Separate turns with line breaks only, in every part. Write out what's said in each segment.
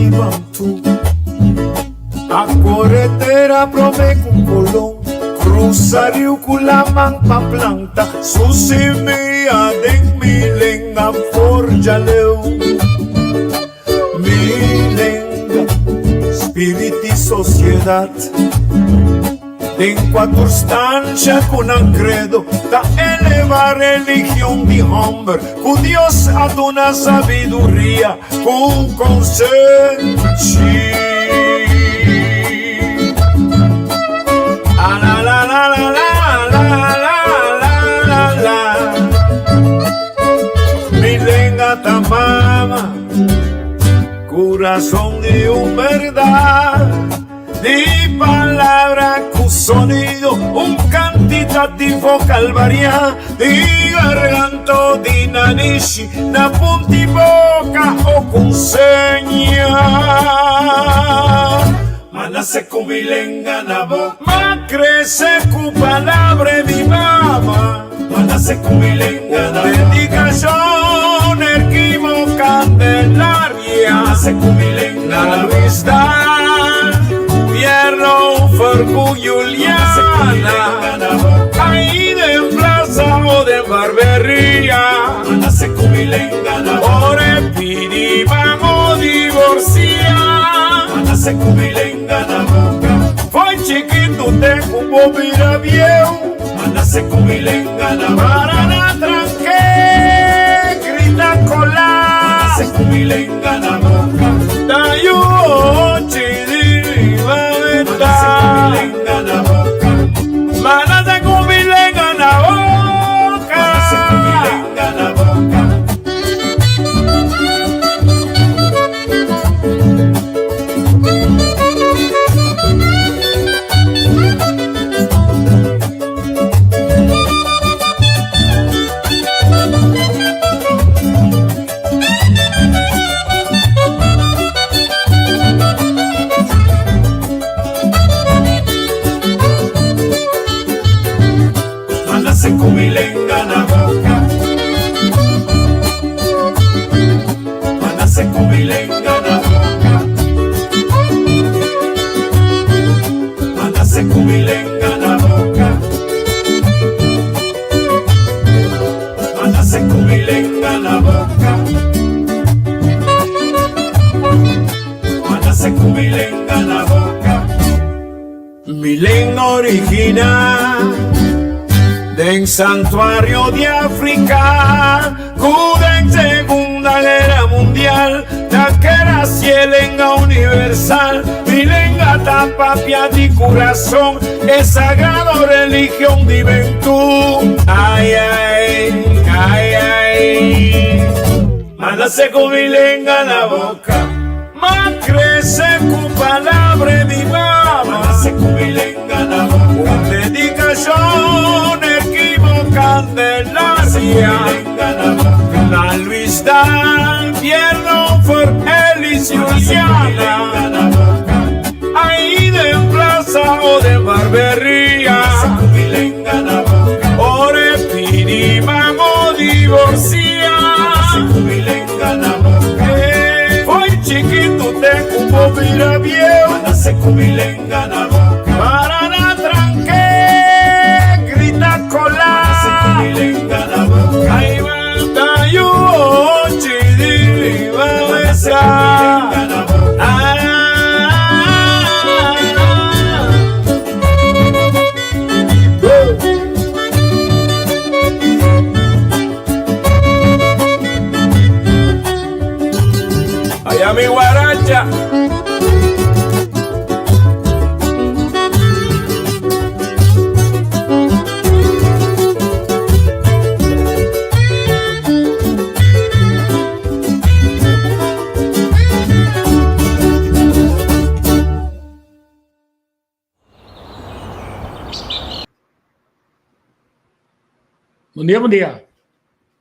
di Bantu A kore tera prome ku Kolon Krusa riu ku laman pa planta su simia den mi lenga forja leu Mi lenga, spirit di sosiedat Den kua tur stansha ku nan kredo ta eleva religion di hòmber ku Dios a duna sabiduria ku konsenshi. A-la-la-la-la-la-la-la-la-la. Mi lenga ta mama, kurason di un bèrdat. Di palabra ku sonido, un kantitativo kalvariá di garganto di nanishi na punti boka o ku seña. Ma nase ku mi lenga na boka. Ma krese ku palabra di mama. Ma nase ku mi lenga na boka. Dedikashon Erquimo Candelaria. Ma nase ku mi lenga na boka. Luis Dan Pierno Fercu Juliana. Ahí den plaza o den barberia. Ma nase ku mi lenga na boka. Ora e pidi ban o divorcia. Ma nase ku mi lenga na boka. Foi chikitu te ku bo bira bieu. Ma nase ku mi lenga na boka. Para na tranke, grita kola. Ma nase ku mi lenga na boka. Ta yu ochi di riba meta. Ma nase ku mi lenga na boka. Ma nase ku mi lenga na boka. Ma nase ku mi lenga na boka. Manase ku mi lenga na boka. Manase ku mi lenga na boka. Manase ku mi lenga na boka. Manase ku mi lenga na boka. Manase ku mi lenga na boka. Mi lenga original den santuario di Afrika ku den Segunda Guera Mundial ta keda si e lenga universal. Mi lenga ta papia di kurason, e sagrado religion di Bentú. Ai ai, ai ai. Ma nase ku mi lenga na boka. Ma krese ku palabra di mama. Ma nase ku mi lenga na boka. Un dedikashon Erquimo Candelaria. Na Luis Dan Pierno for Elis Juliana. Ahí den plaza o den barberia. Ora e pidi man o divorcia. Foi chikitu te ku bo bira bieu. Para na tranke, grita kola. Ai ta yu ochi di riba mesa. Allá mi guaracha.
Bon dia, bon dia.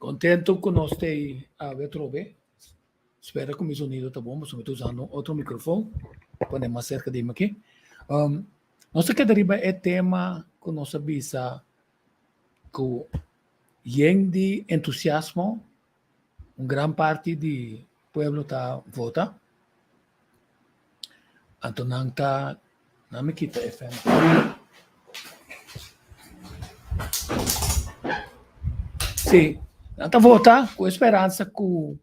Contento cu nos te awe atrobe. Spera cu mi sonido ta bon, pasobra mi ta usando un otro microfon. Pone mas cerca di mi aki. Um, nos ta keda riba e tema cu nos a bisa cu yen di entusiasmo un gran parti di pueblo ta vota. Anto nan ta nan mi kita e fan. Sí, nan ta vota ku e speransa ku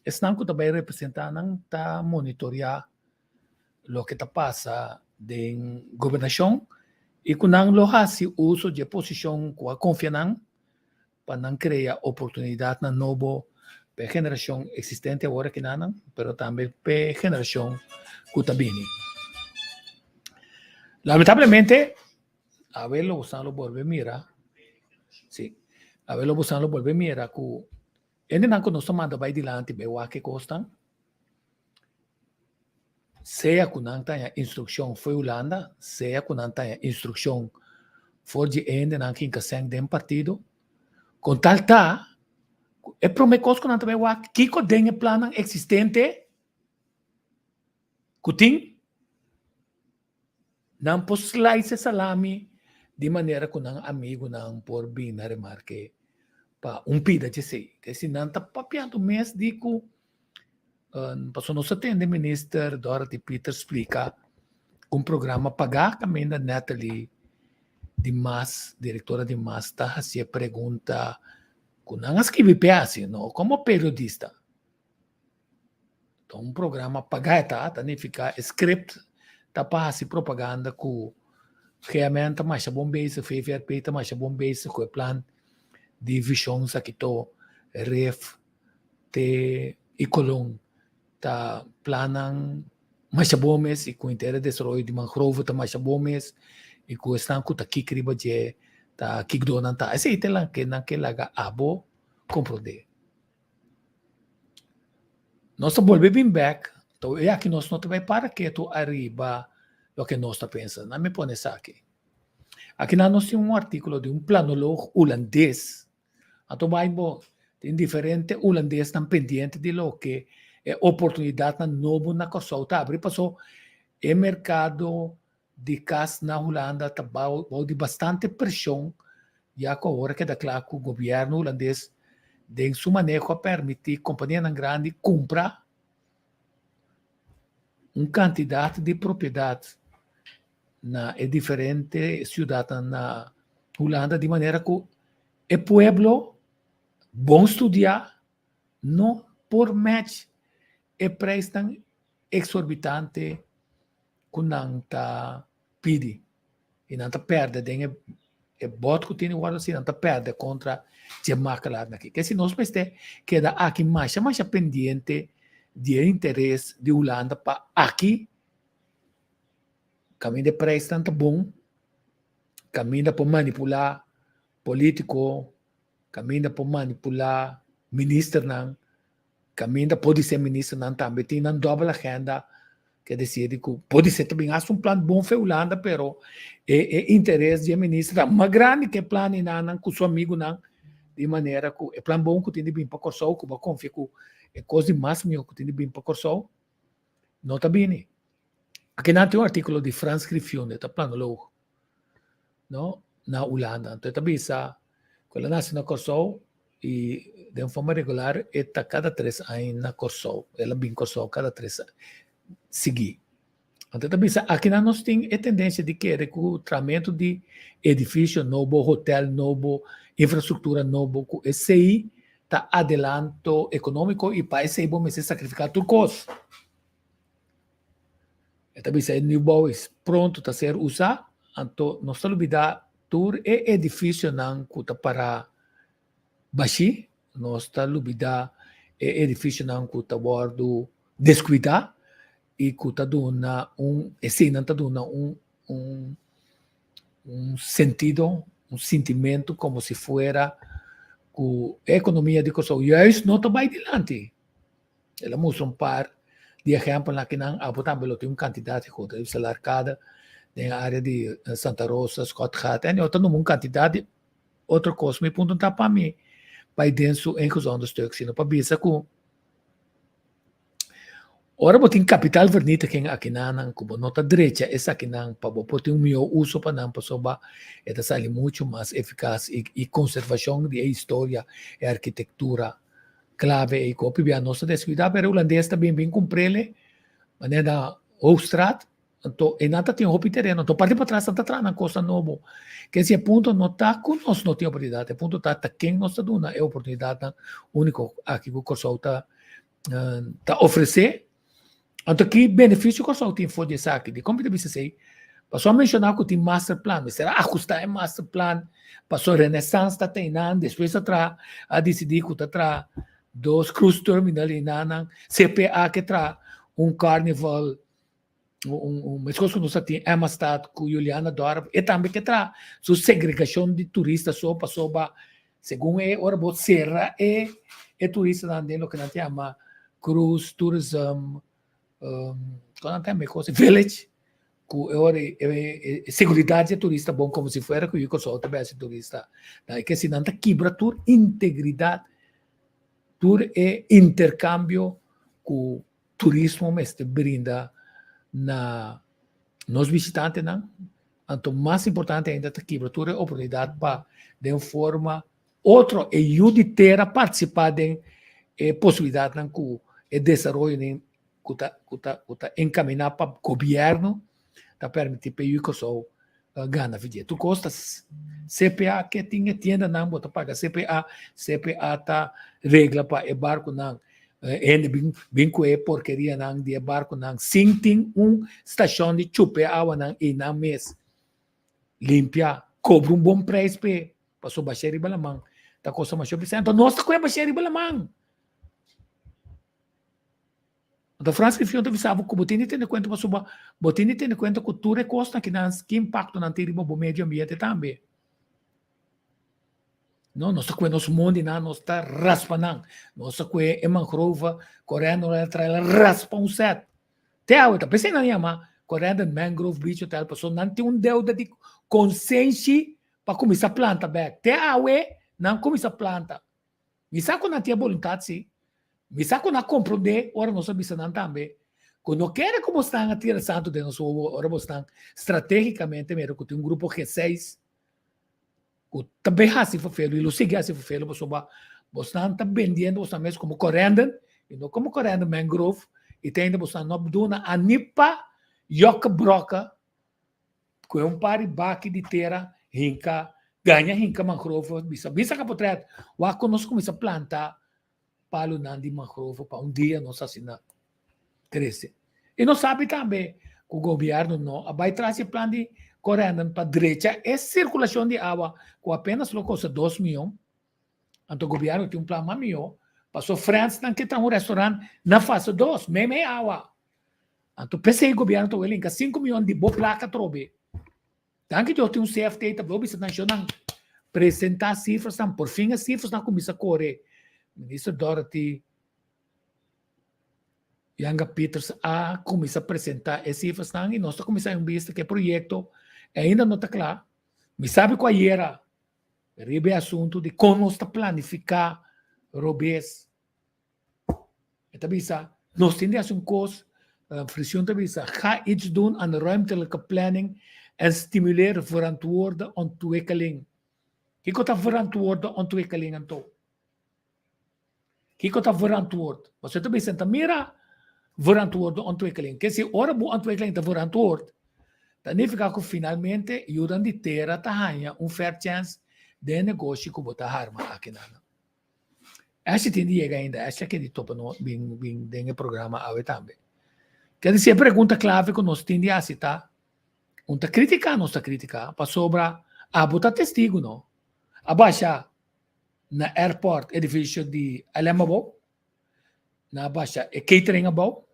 esnan ku ta bai representá nan ta monitoreá loke ta pasa den gobernashon i ku nan lo hasi uso dje posishon ku a konfia nan pa nan krea oportunidatnan nobo pa e generashon eksistente awor akinanan, pero tambe pa e generashon ku ta bini. Lamentablemente, awe lo bosan lo bolbe mira, si, awe lo bosan lo bolbe mira ku hendenan ku nos ta manda bai dilanti bai wak e kosnan, Sea ku nan ta haña instrukshon for Hulanda, sea ku nan ta haña instrukshon for di e hendenan ku hinka sèn den partido, kon tal ta ku e promé kos ku nan ta bai wak kiko den e plannan eksistente ku tin, nan por slice e salami di manera ku nan amigunan por bin na remarke pa un pida djesei. Te si nan ta papiando mes di ku Pasobra nos a tende minister Dorothy Pieters splika ku un programa pagá kaminda Natalie di mas, direktora di mas ta hasi e pregunta ku nan a skibi p'e hasi, no komo periodista. Ta un programa pagá e ta, ta nifiká e script ta pa hasi propaganda ku GMN ta masha bon bezig, VVRP ta masha bon bezig ku e plan di vishon Sakito, Ref, te i Colon ta plannan masha bon mes i ku henter e desaroyo di mangrove ta masha bon mes i ku esnan ku ta kik riba dje ta kikdónan ta. Esei ta loke nan ke laga abo komprondé. Nos ta bolbe bin bèk, to e aki nos no ta bai para ketu ariba loke nos ta pensa. Nan mi pone esaki. Akinan nos tin un artíkulo di un planoloog hulandes. Anto bai bo tin diferente hulandesnan pendiente di loke e oportunidatnan nobo na Kòrsou ta abri paso e merkado di kas na Hulanda ta bou di bastante preshon ya ku awor a keda kla ku gobièrnu hulandes den su maneho a permití kompanianan grandi kumpra un kantidat di propiedat na e diferente siudatnan na Hulanda di manera ku e pueblo bon studiá no por match e preisnan eksorbitante ku nan ta pidi i nan ta pèrdè den e bòt ku tin wòrdu hasi nan ta pèrdè kontra dje makelaarnan aki. Ke si nos mester keda aki masha masha pendiente di e interes di Hulanda pa aki Kaminda e preisnan ta bon, kaminda por manipulá polítiko, kaminda por manipulá ministernan, kaminda podisé ministernan tambe tin nan dòbel agenda, ke desir di ku podisé ta bin hasi un plan bon fe Hulanda pero e e interes di e minister ta mas grandi ke e plan di nan ku su amigunan di manera ku e plan bon ku tin di bin pa Kòrsou ku bo a konfia ku e kos di mas mihó ku tin di bin pa Kòrsou no ta bini. Akinan tin un artíkulo di Frans Griffioen, e ta planoloog, no, na Hulanda. Anto e ta bisa ku el a nase na Kòrsou i den forma regular e ta kada tres aña na Kòrsou. El a bin Kòrsou kada tres sigui. Anto e ta bisa akinan nos tin e tendensia di kere ku tramentu di edifisio nobo, hotel nobo, infrastruktura nobo, ku esei ta adelanto ekonómiko i pa esei bo mester sakrifiká tur kos. E ta bisa e nieuwbouw is pronto ta ser usá, anto nos ta lubidá tur e edifisionan ku ta pará bashí, nos ta lubidá e edifisionan ku ta wòrdu deskuidá i ku ta duna un, eseinan ta duna un un un sentido, un sintimentu komo si fuera ku e ekonomia di Kòrsou juist no ta bai dilanti. El a mustra un par di ehèmpelnan akinan, abo tambe lo tin un kantidat di kos, e bisa Larkada den e área di Santa Rosa, Schotgat, en ta numa un kantidat di otro kos. Mi punto no ta pa mi bai den su ingezonden stuk, sino pa bisa ku ora bo tin kapitaalvernietiging akinanan ku bo no ta drecha esakinan pa bo por tin un mihó uso pa nan pasobra e ta sali muchu mas efikas i konservashon di e historia, e arkitektura Clave ei ku hopi bia nos ta descuida pero e hulandes ta bin bin cumprele manera na Hoofdstraat. Anto e nan ta tin hopi tereno. Anto parti patras nan ta traha nan kosnan nobo. Ke si e punto no ta ku nos no tin oportunidat, e punto ta ta ken nos ta duna e oportunidatnan úniko aki ku Kòrsou ta ta ofresé. Anto ki benefisio Kòrsou tin for di esaki? Dikon mi ta bisa esei? Pasobra a menshoná ku tin masterplan, mester a ahustá e masterplan pasobra Renaissance ta teinan, despues a traha a disidí ku ta traha dos cruise terminal einanan, CPA ke traha un carnival un un meskos ku nos a tin Emmastad ku Julianadorp, e tambe ke traha su segregashon di turista so pasobra segun e ora bo sera e e turistanan den loke nan ta yama cruise tourism kon nan ta yama e kos village ku e ora e e seguridat di e turista bon komo si fuera ku yu Kòrsou ta bèsi turista. E ke si nan ta kibra tur integridat tur e interkambio ku Turismo mester brinda na nos bishitantenan, anto mas importante ainda ta kibra tur e oportunidat pa den forma otro e yu di tera partisipá den e posibilidatnan ku e desaroyonan ku ta ku ta ku ta enkaminá pa gobièrnu ta permití pa e yu Kòrsou gana fidje. Tur kos ta CPA ke tin e tiendanan bo ta paga CPA, CPA ta regla pa e barkunan hende bin bin ku e porkerianan di e barkunan sin tin un stashon di chupa e awanan einan mes limpia kobra un bon preis p'e pasobra basha riba laman ta kosta masha pisá. Enton nos ta kohe basha riba laman. Anto Frans Griffioen ta bisa bo ku bo tin di tene kuenta pasobra bo tin di tene kuenta ku tur e kosnan ki nan ki impakto nan tin riba bo medio ambiente tambe. No, nos ta kue nos mondinan, nos ta raspa nan. Nos ta kue e mangrove, Corendon a trae la raspa un sèt. Te awe ta p'esei nan yama Corendon Mangrove Beach Hotel pasobra nan tin un deuda di konsenshi pa kuminsá planta bèk. Te awe nan kuminsá planta. Mi sa ku nan tin e boluntat si. Mi sa ku nan a komprondé ora nos a bisa nan tambe ku no kere ku bosnan a tira santu den nos wowo ora bosnan stratégikamente mira ku tin un grupo G seis ku ta bay hasi ferfelu i lo sigui hasi ferfelu pasobra bosnan ta bendiendo bosnan mes komo Corendon i no komo Corendon Mangrove i te ainda bosnan no a duna a ni pa yòkè bròkè Ku e un par di baki di tera hinka gaña hinka mangrove bisa bisa ka potret wak ku nos kuminsá planta palunan di mangrove pa un dia nos asina krese. I nos sabi tambe ku gobièrnu no a bai tras di e plan di Corendon pa drecha e sirkulashon di awa ku apenas lo kosta dos mion. Anto gobièrnu tin un plan mas mihó pasobra Frensnan ke traha un restaurant na fase dos meimei awa. Anto p'esei gobierno ta wele hinka sinku miyon di bo plaka atrobe. Danki Dios tin un CFT ta blobi bisa nacionnan presenta cifrasnan, por fin e cifrasnan a cuminsa core. Minister Dorothy Janga Pieters a cuminsa presenta e cifrasnan y nos ta cuminsa un bista cu e proyecto ainda no ta cla. Mi sabi cu ayera riba e asunto di con nos ta planifica robes. E ta bisa, nos tin di hasi un kos, Frisiun ta bisa, ga iets doen aan ruimtelijke planning en stimuleer verantwoorde ontwikkeling. Kiko ta verantwoorde ontwikkeling anto? Kiko ta verantwoord? Pasobra e ta bisa, ta mira verantwoorde ontwikkeling. Ke si ora bo ontwikkeling ta verantwoord, ta nifiká ku finalmente yudan di tera ta haña un fair chance den e negoshi ku bo ta harma akinan. Ashley tin di yega ainda, Ashley a kedi topa no bin bin den e programa awe tambe. Ker di si e pregunta klave ku nos tin di hasi ta, un ta kritiká nos ta kritiká pasobra abo ta testigu no. A basha na airport edifisio di LM abou, nan a basha e catering abou,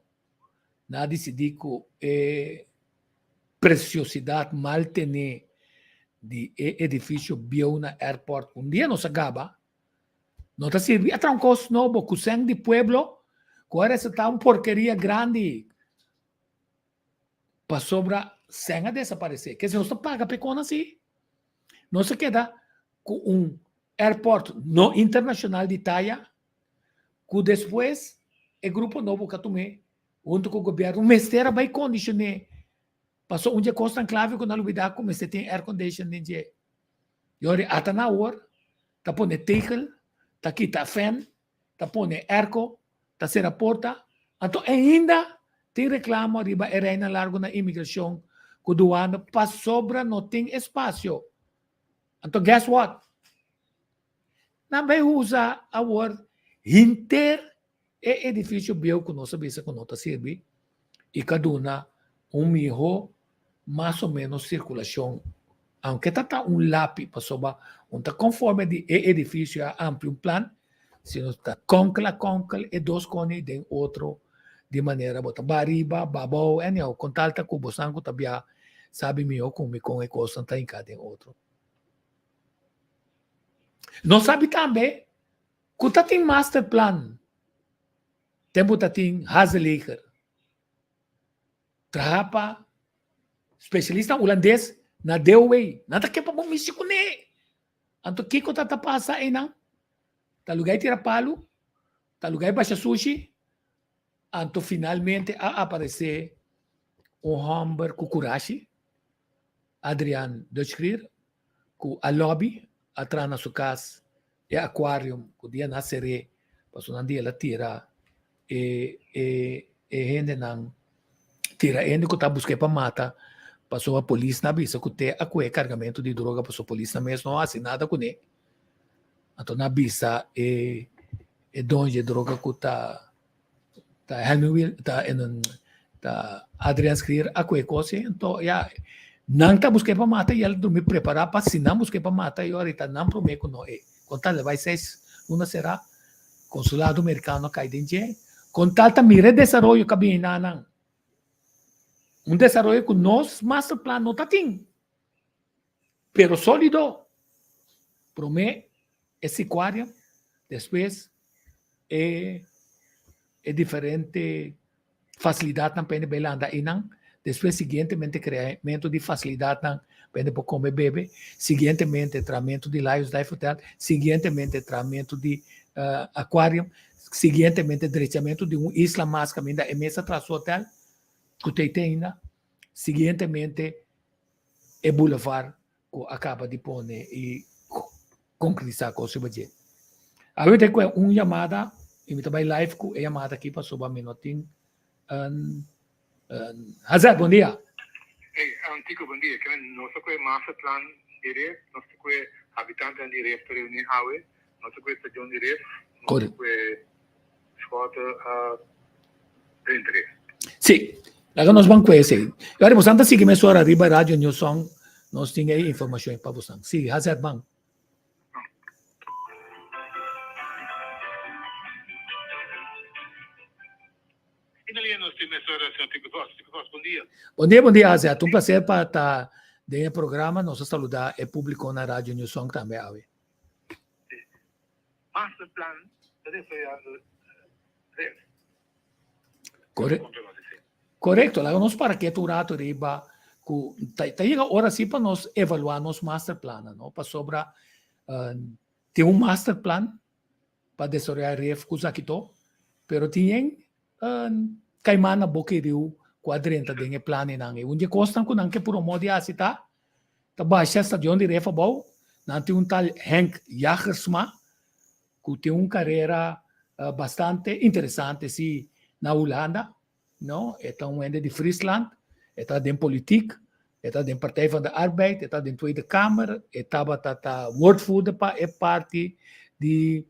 nan a disidí ku e presiosidat mal tené di e edifisio bieu na airport un dia nos a gaba No ta sirbi a traha un kos nobo ku sèn di pueblo ku a resultá un porkeria grandi pasobra sèn a desaparesé. Kese nos ta paga p'e kon asi? Nos a keda ku un airport no internashonal di taya ku despues e grupo nobo ku a tum'é huntu ku gobièrnu mester a bai kondishoné pasobra un di e kosnan klave ku nan lubidá ku mester tin aircondition den dje. Yori ata na awor ta pone tegel, ta kita fan, ta pone airco, ta sera porta, anto ainda Tin reklamo riba e reinan largu na imigrashon ku duana pasobra no tin espasio. Anto guess what? Nan bai usa awor henter e edifisio bieu ku nos a bisa ku no ta sirbi i ka duna un miho mas o menos sirkulashon, aunke ta ta un lapi pasobra un ta konforme di e edifisio a amplia un plan, sino ta konkel a konkel e dos koni den otro di manera bo ta ba riba, ba abou, anyhow, kon tal ta ku bosan ku ta bia sabi miho ku mi kon e kosnan ta hinká den otro. Nos sabi tambe ku ta tin master plan tempu ta tin Hazeleger traha pa spesialista hulandes na DOW. Nan ta ke pa bo mishi kuné. Anto kiko ta ta pasa einan? Ta lugá e tira palu, ta lugá e basha sushi, anto finalmente a aparesé un hòmber ku kurashi, Adriaan Dutchgrier, ku a lòbi a traha na su kas e aquarium ku dia nan a ser'é pasobra nan dia el a tira e e e hendenan tira hende ku ta busk'é pa mata pasobra polisnan a bisa ku te a kohe kargamentu di droga pasobra polisnan mes no a hasi nada kuné anto nan a bisa e e doño di e droga ku ta ta Helmin Wil ta ta Adriaan Schrier a kohe kos ei anto ya nan ta busk'é pa mata i el a durmi prepará pa si nan busk'é pa mata i ora ta nan promé ku no ei kon tal el bai seis luna será konsulado merikano a kai den dje kon tal ta mira e desaroyo ku a bini na nan un desaroyo ku nos master plan no ta tin pero sólido promé e sikuaria despues e e diferente fasilidatnan pa hende bai landa einan, despues siguientemente kreamentu di fasilidatnan pa hende por kome bebe, siguientemente trahamentu di Lions Dive Hotel, siguientemente trahamentu di aquarium, siguientemente drechamentu di un isla mas kaminda e mes a traha su hotel ku ta ei ainda, siguientemente e boulevard ku a kaba di pone i konkretisá kos riba dje. Awe ta kue un yamada i mi ta bai live ku e yamada aki pasobra mi no tin Hazet, bon dia.
Hey, Antico, bon dia. Kimen nos ta kue masterplan di Ref, nos ta kue habitantenan di Ref ta reuní awe, nos ta kue stadion di Ref, nos ta kue Schotte a drenta Ref.
Sí, laga nos ban kue esei. I ora bosan ta sigui mesora riba Radio New Song, nos tin e informashon pa bosan. Sí, Hazet, ban. Bon dia, bon dia Azet. Un placer pa ta den e programa. Nos a saluda e publico na Radio New Song tambe awe. Korekto, laga nos para ketu un rato riba ku ta ta yega ora si pa nos evaluá nos masterplannan, no? Pasobra tin un masterplan pa desaroyá ref ku Zakito, pero tin yen kaiman na boka e riu ku a drenta den e planennan. E un di e kosnan ku nan ke promó di hasi ta ta basha stadion di ref abou, nan tin un tal Henk Jagersma ku tin un karera bastante interesante si na Hulanda, no, e ta un hende di Friesland, e ta den politiek, e ta den Partij van de Arbeid, e ta den Tweede Kamer, e tabata ta woordvoerder pa e parti di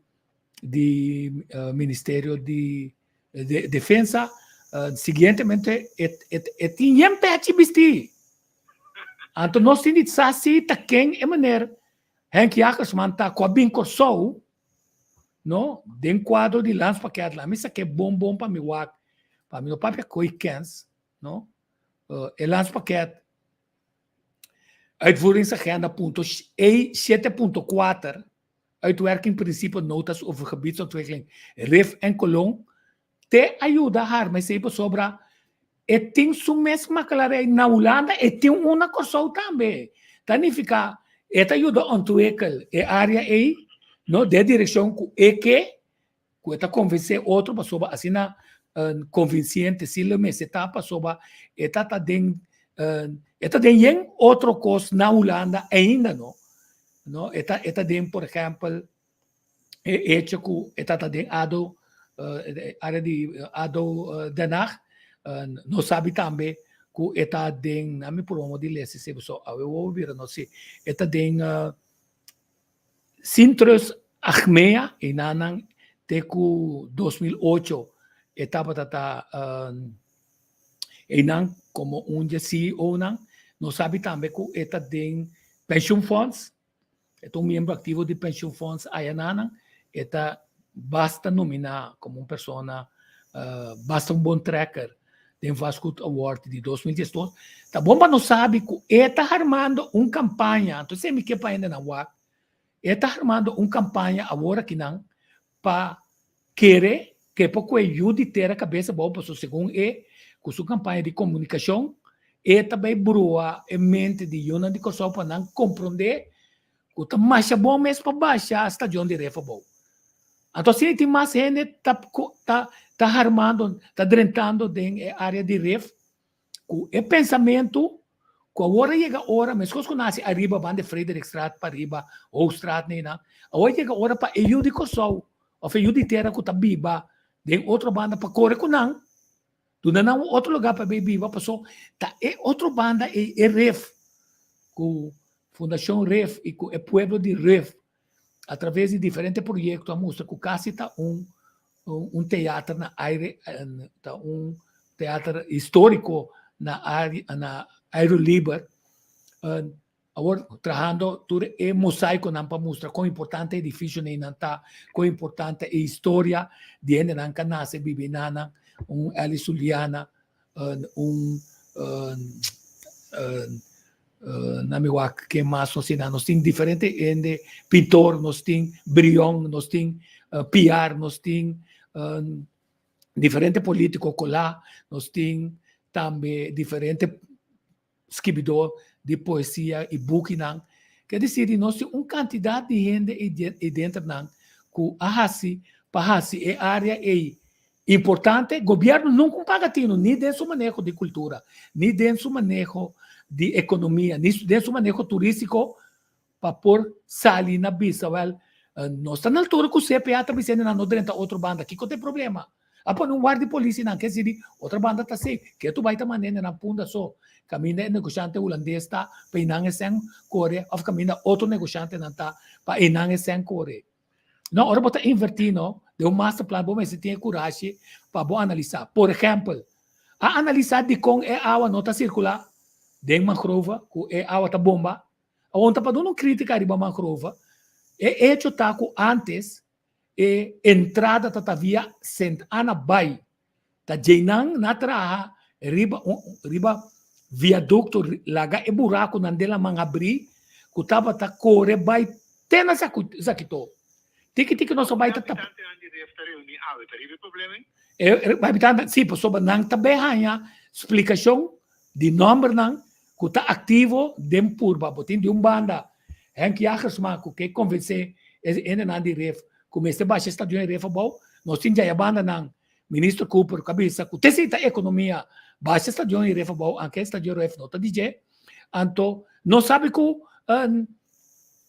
di Ministerio di Defensa, siguientemente e e tin yen pechi bisti. Anto nos tin di sa si ta ken e meneer Henk Jagersman ta ku a bin Kòrsou, no, den kuadro di landspakket la mi sak'é bon bon pa mi wak, pa mi no papia ko'i kens, no. E landspakket uitvoeringsagenda punto E 7.4 uitwerking principe notas over gebiedsontwikkeling Rif en Kolon te a yuda harma esei pasobra e tin su mes makelarai na Hulanda e tin un na Kòrsou tambe. Ta nifiká e ta yuda ontwikkel e área ei no den direkshon ku e ke ku e ta konvensé otro pasobra asina konvinsiente si lo mester ta pasobra e ta ta den e ta den yen otro kos na Hulanda ainda no no e ta e ta den por ehèmpel e hecho ku e ta ta den ado área di ado Den Haag. Nos sabi tambe ku e ta den, na mi promo di lesa esei pasobra awe wowo bira no si, e ta den Sintrus Achmea, einanan te ku 2008 e tabata ta einan komo un dje CEO-nan. Nos sabi tambe ku e ta den Pensioenfonds, E ta un miembro aktivo di Pensioenfonds Ayananan. E ta basta nominá komo un persona basta un bon trekker den Vastgoed Award di 2012. Ta bon pa nos sabi ku e ta harmando un kampaña, anto esei mi ke pa hendenan wak, e ta harmando un kampaña awor akinan pa kere ke por kue yu di tera kabes abou pasobra segun e ku su kampaña di komunikashon e ta bai brua e mente di yunan di Kòrsou pa nan komprondé ku ta masha bon mes pa basha stadion di ref abou. Anto asina tin mas hende ta ta ta harmando ta drentando den e área di ref Ku e pensamentu ku awor a yega ora, meskos ku nasi ariba banda Frederikstraat pa riba, Hoofdstraat neinan, awor a yega ora pa e yu di Kòrsou òf e yu di tera ku ta biba den otro banda pa kore ku nan, duna nan un otro lugá pa bay biba paso ta e otro banda ei e ref ku Fundashon Ref i ku e pueblo di Ref a traves di diferente proyekto a mustra ku kasi ta un un teater na aire ta un teater históriko na aire na aire liber awor trahando tur e mosaikonan pa mustra kon importante e edifisionan ta kon importante e historia di hendenan ku a nase biba einan un Eli Suliana un Na mi wak ken mas nos tin nan. Nos tin diferente hende, pintor nos tin, Brion nos tin, Piar nos tin, diferente politico Colá nos tin, tambe diferente skibidor di poesia y bukinan. Ke desir di nos tin un kantidat di hende ei denter nan ku a hasi pa hasi e área ei Importante, Gobierno nunca un paga tino ni den su maneho di cultura, ni den su maneho di economia, ni den su maneho turistico pa por sali na bisa wel nos ta na altura cu CPA ta bisende nan no drenta otro banda, kico ta e problema? A pone un guardia di policia nan ke si di otro banda ta safe, ke tu bay ta mandende nan punda so caminda e negociante hulandes ta pa eynan esnan core of caminda otro negociantenan ta pa eynan esnan core. No, ora bo ta invertí no, den un masterplan bo mester tin e kurashi pa bo analisá. Por ehèmpel, a analisá dikon e awa no ta sirkulá den mangrove, ku e awa ta bomba. Awor ta pa duna un krítika riba mangrove, e echo ta ku ántes e entrada ta ta via Sint Anna bai. Ta djeinan na traha riba un riba viadukto laga e burakunan den laman habrí ku tabata kore bai te na Zakito. Tiki tiki nos a bai ta tapa.
Habitantenan di Ref ta reuní awe ta riba e problema ei?
E habitantenan, sí, pasobra nan ta bai haña splikashon di nòmbernan ku ta aktivo den purba. Bo tin di un banda Henk Jagersma ku ke konvensé e hendenan di Ref ku mester basha e stadion di Ref abou. Nos tin djaya bandanan Minister Cooper ku a bisa ku te si ta ekonomia basha stadion di Ref abou anke stadion Ref no ta di dje. Anto nos sabi ku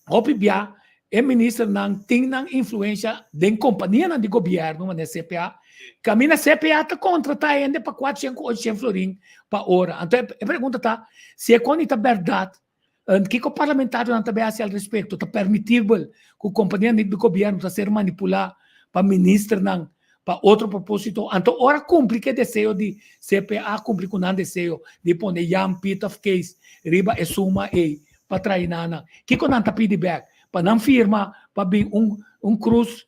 hopi bia e ministernan tin nan influensha den kompanianan di gobièrnu manera CPA. Kaminda CPA ta kontratá hende pa kuatshen ku otshen florin pa ora. Anto e pregunta ta si e koni ta bèrdat. Kiko parlamentarionan ta bay hasi al respecto? Ta permitibel ku kompanianan di gobièrnu ta ser manipulá pa ministernan pa otro propósito? Anto ora kumpli ku e deseo di CPA kumpli ku nan deseo di pone Jan, Piet òf Kees riba e suma ei pa trae nan, kiko nan ta pidi bèk? Pa nan firma pa bin un un cruise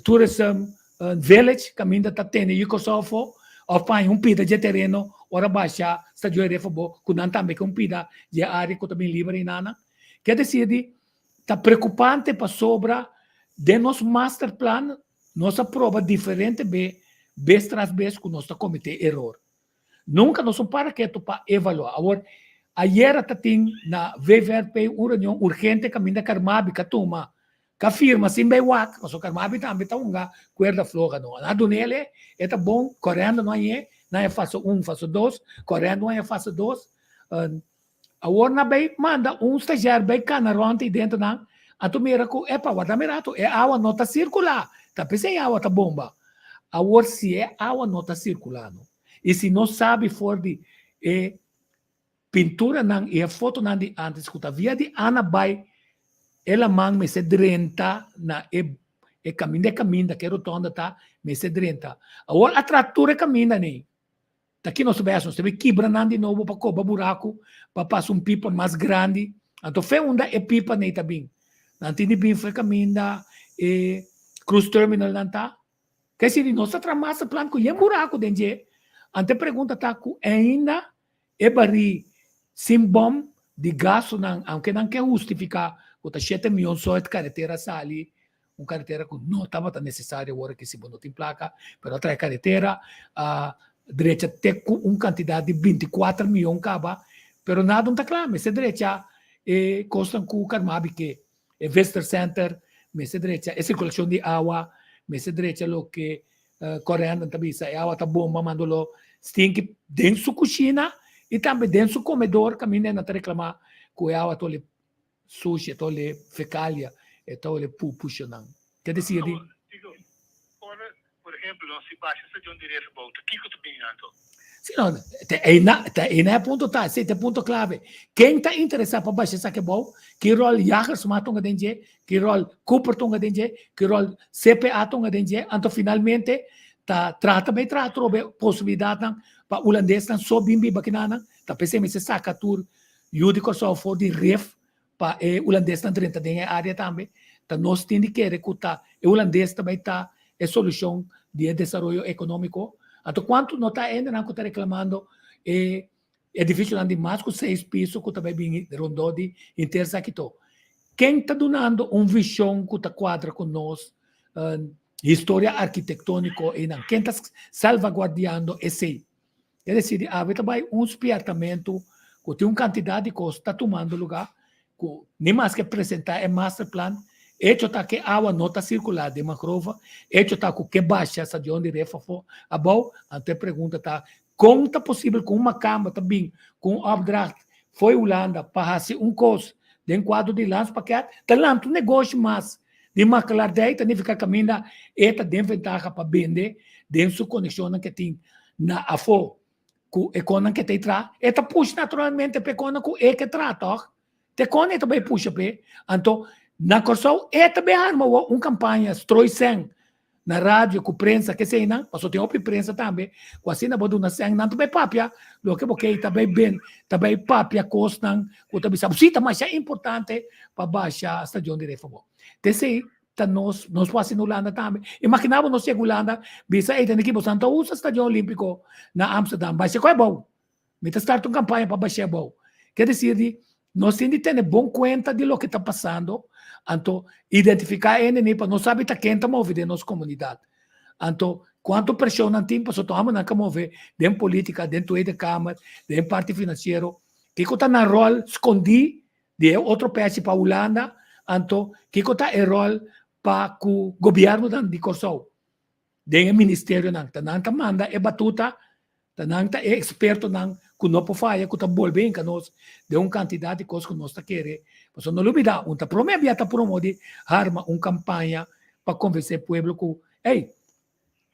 tourism village kaminda ta tene yu Kòrsou afó òf paña un pida dje tereno ora basha stadion e refabó ku nan tambe ke un pida dje área ku ta bin liber einanan. Ke desir di ta preokupante pasobra den nos masterplan nos a proba diferente be bes tras bes ku nos ta kometé eror. Nunka nos no para ketu pa evaluá. Awor, ayera ta tin na VVRP un reunion urgente kaminda Carmabi ka tuma, ka firma sin bay wak, pasobra Carmabi tambe ta hunga kuerda floha no. Nan a dun'el e ta bon, korendo no añ'e, nan e fase un, fase dos, korendo añ'e fase dos. Awor nan bay manda un stagiair bay kana rond ei dentro nan, anto mira ku, epa, warda mi rato, e awa no ta sirkulá, ta p'esei e awa ta bomba. Awor si e awa no ta sirkulá no. I si nos sabi for di e pinturanan i e fotonan di antes ku ta via di Ana bai e laman mester drenta na e e kaminda e kaminda ku e rotonda ta mester drenta. Awor a traha tur e kaminda nei. Ta ki nos ta bai hasi? Nos ta bai kibra nan di nobo pa koba buraku pa pasa un pipa mas grandi. Anto fe unda e pipa nei ta bin. Nan tin di bin for e kaminda e cruise terminal nan ta. Ke si nos ta traha master plan ku yen buraku den dje. Anto e pregunta ta ku ainda E barí sin bòm di gastunan, aunke nan ke hustifiká ku ta shete mion so et karetera sali, un karetera ku no tabata nesesario awor aki si bo no tin plaka, pero a traha e karetera, a drecha te ku un kantidat di 24 mion kaba, pero nada no ta kla, mester drecha e kosnan ku Carmabi ke, e visitor center, mester drecha e sirkulashon di awa, mester drecha loke Corendon ta bisa e awa ta bomba mando lo stinki den su cushina y tambe den su comedor caminda e nan ta reclama cu e awa ta ole sushi, e ta ole fecalia, e ta ole pupushonan. Ke decir di.
Digo, ora, por ehemplo, nos si basha stadion di Regenboog, ta kico ta bini anto?
Si no, ta eina, ta eina e punto ta, esei ta e punto clave. Ken ta interesa pa basha esaki abou? Ki rol Jagersma tunga den dje? Ki rol Cooper tunga den dje? Ki rol CPA tunga den dje? Anto finalmente ta trata bay traha atrobe posibilidadnan pa Hulandesnan so bin biba kinanan. Ta p'esei mester saka tur yu di Kòrsou for di ref pa e Hulandesnan drenta den e área tambe. Ta nos tin di kere ku ta e Hulandes ta bay ta e solushon di e desaroyo ekonómiko. Anto kuantu no ta hendenan ku ta reklamando e edificionan di mas ku seis piso ku ta bai bini rondó di henter esaki to. Ken ta dunando un vision ku ta kuadra ku nos historia arkitektóniko einan? Ken ta salvaguardiando esei? Es desir, di awe ta bai un spièrtamentu ku tin un kantidat di kos ta tumando lugá ku ni maske presentá e masterplan, echo ta ku e awa no ta sirkulá den mangrove, echo ta ku ke basha stadion di ref afó abou, anto e pregunta ta Kon ta posibel ku un makamba ta bin ku un opdracht fo'i Hulanda pa hasi un kos den kuadro di landspakket, ta lanta un negoshi mas di makelaardij, ta nifiká kaminda e ta den ventaha pa bende den su konekshonnan ke tin na afó ku e konnan ke ta e traha, e ta pusha naturalmente pa e konnan ku e ke traha tòg? Te kon e ta bai pusha p'e? Anto na Kòrsou e ta bai harma awor un kampaña strooi sèn na radio ku prensa keseinan, pasobra tin hopi prensa tambe ku asina bo duna sèn nan ta bai papia loke bo ke i ta bai ben ta bai papia kosnan ku ta bisa bo si ta masha importante pa basha stadion di Refabò. T'esei ta nos nos por hasi na Hulanda tambe. Imagina bo nos yega Hulanda bisa ey tene ki boso nan ta usa stadion olimpico na Amsterdam basha ku abou. Mi ta start un kampaña pa bash'é abou. Ke desir di nos tin di tene bon kuenta di loke ta pasando, anto identifiká e enemy pa nos sabi ta ken ta move den nos komunidat. Anto kuantu preshon nan tin pasobra tur nan ka move den politika, den Tweede Kamer, den parti finansiero. Kiko ta nan ròl skondí di e otro pèchi pa Hulanda? Anto kiko ta e ròl pa ku gobièrnunan di Kòrsou? Den e ministerionan ta nan ta manda e batuta, ta nan ta e ekspertonan ku no por faya ku ta bolbe hinka nos den un kantidat di kos ku nos ta kere. Pasobra no lubida, un ta prome bia ta promo di harma un kampaña pa konvensé pueblo ku, ey,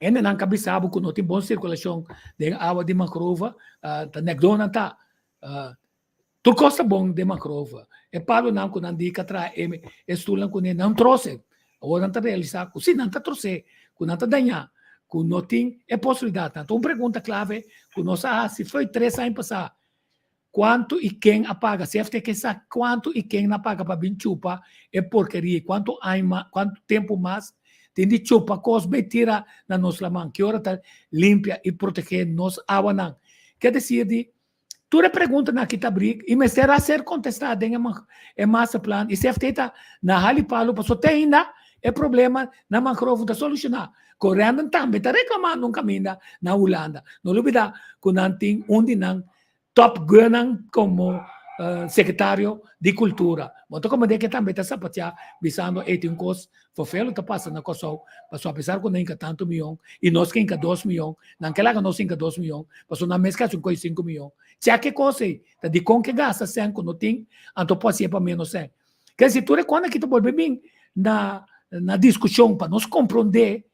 hendenan ka bisa bo ku no tin bon sirkulashon den awa di mangrove, ta nèkdó nan ta. Tur kos ta bon den mangrove. E palonan ku nan di ka traha e stulnan kuné nan trose. Awor nan ta realisá ku si nan ta trosé, ku nan ta dañá, ku no tin e posibilidatnan. Ta un pregunta klave ku nos a hasi fo'i tres aña pasá, Kuantu i ken a paga? CFT ke sa kuantu i ken a paga pa bin chupa e porkeria i kuantu aña kuantu tempu mas tin di chupa kos bai tira na nos laman? Ki ora ta limpia i protegé nos awanan? Ke desir di Tur e preguntanan aki ta brik i mester a ser kontestá den e masterplan i CFT ta na hali palu pasobra te ainda e problema na mangrove ta solushoná. Corendon tambe ta reklamando un kaminda na Hulanda. No lubidá ku nan tin un di nan top gunnan komo sekretario di kultura. Bo ta komprendé ke tambe ta sapateá bisando ey tin un kos Fofelo ta pasa na Kòrsou, pasobra apesar ku nan hinka tantu mion i nos ke hinka dos mion, nan ke laga nos hinka dos mion, pasobra nan mes ke hasi un kos di sinku mion. Chèk e kos ei, ta dikon ke gasta sèn ku no tin, anto por hasié pa ménos sèn. Ke si tur e kos aki ta bolbe bin na na diskushon pa nos komprondé.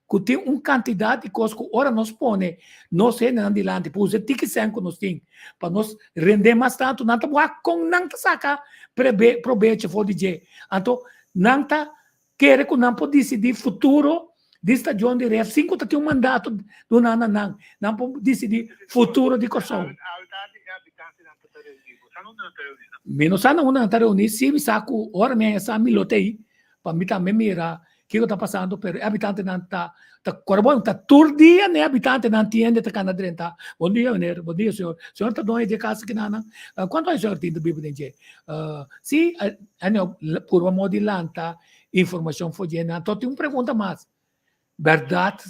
ku tin un kantidat di kos ku ora nos pone nos hendenan dilanti pa usa e tiki sèn ku nos tin pa nos rende mas tantu, nan ta wak kon nan ta saka probecho for di dje. Anto nan ta kere ku nan por disidí futuro di stadion di Ref sin ku ta tin un mandato duná na nan. Nan por disidí futuro di Kòrsou. Mi no sa na unda nan ta reuní, sí mi sa ku ora mi haña sa mi lo ta ei pa mi tambe mira kiko ta pasando, pero e habitantenan ta ta kore bon, ta tur dia ne habitantenan tiende ta kana drenta, bon dia meneer, bon dia señor, señor ta doño dje kas kinanan, kuantu aña señor tin ta biba den dje? Sí, anyhow purba modo di lanta informashon for dje nan. Anto tin un pregunta mas, bèrdat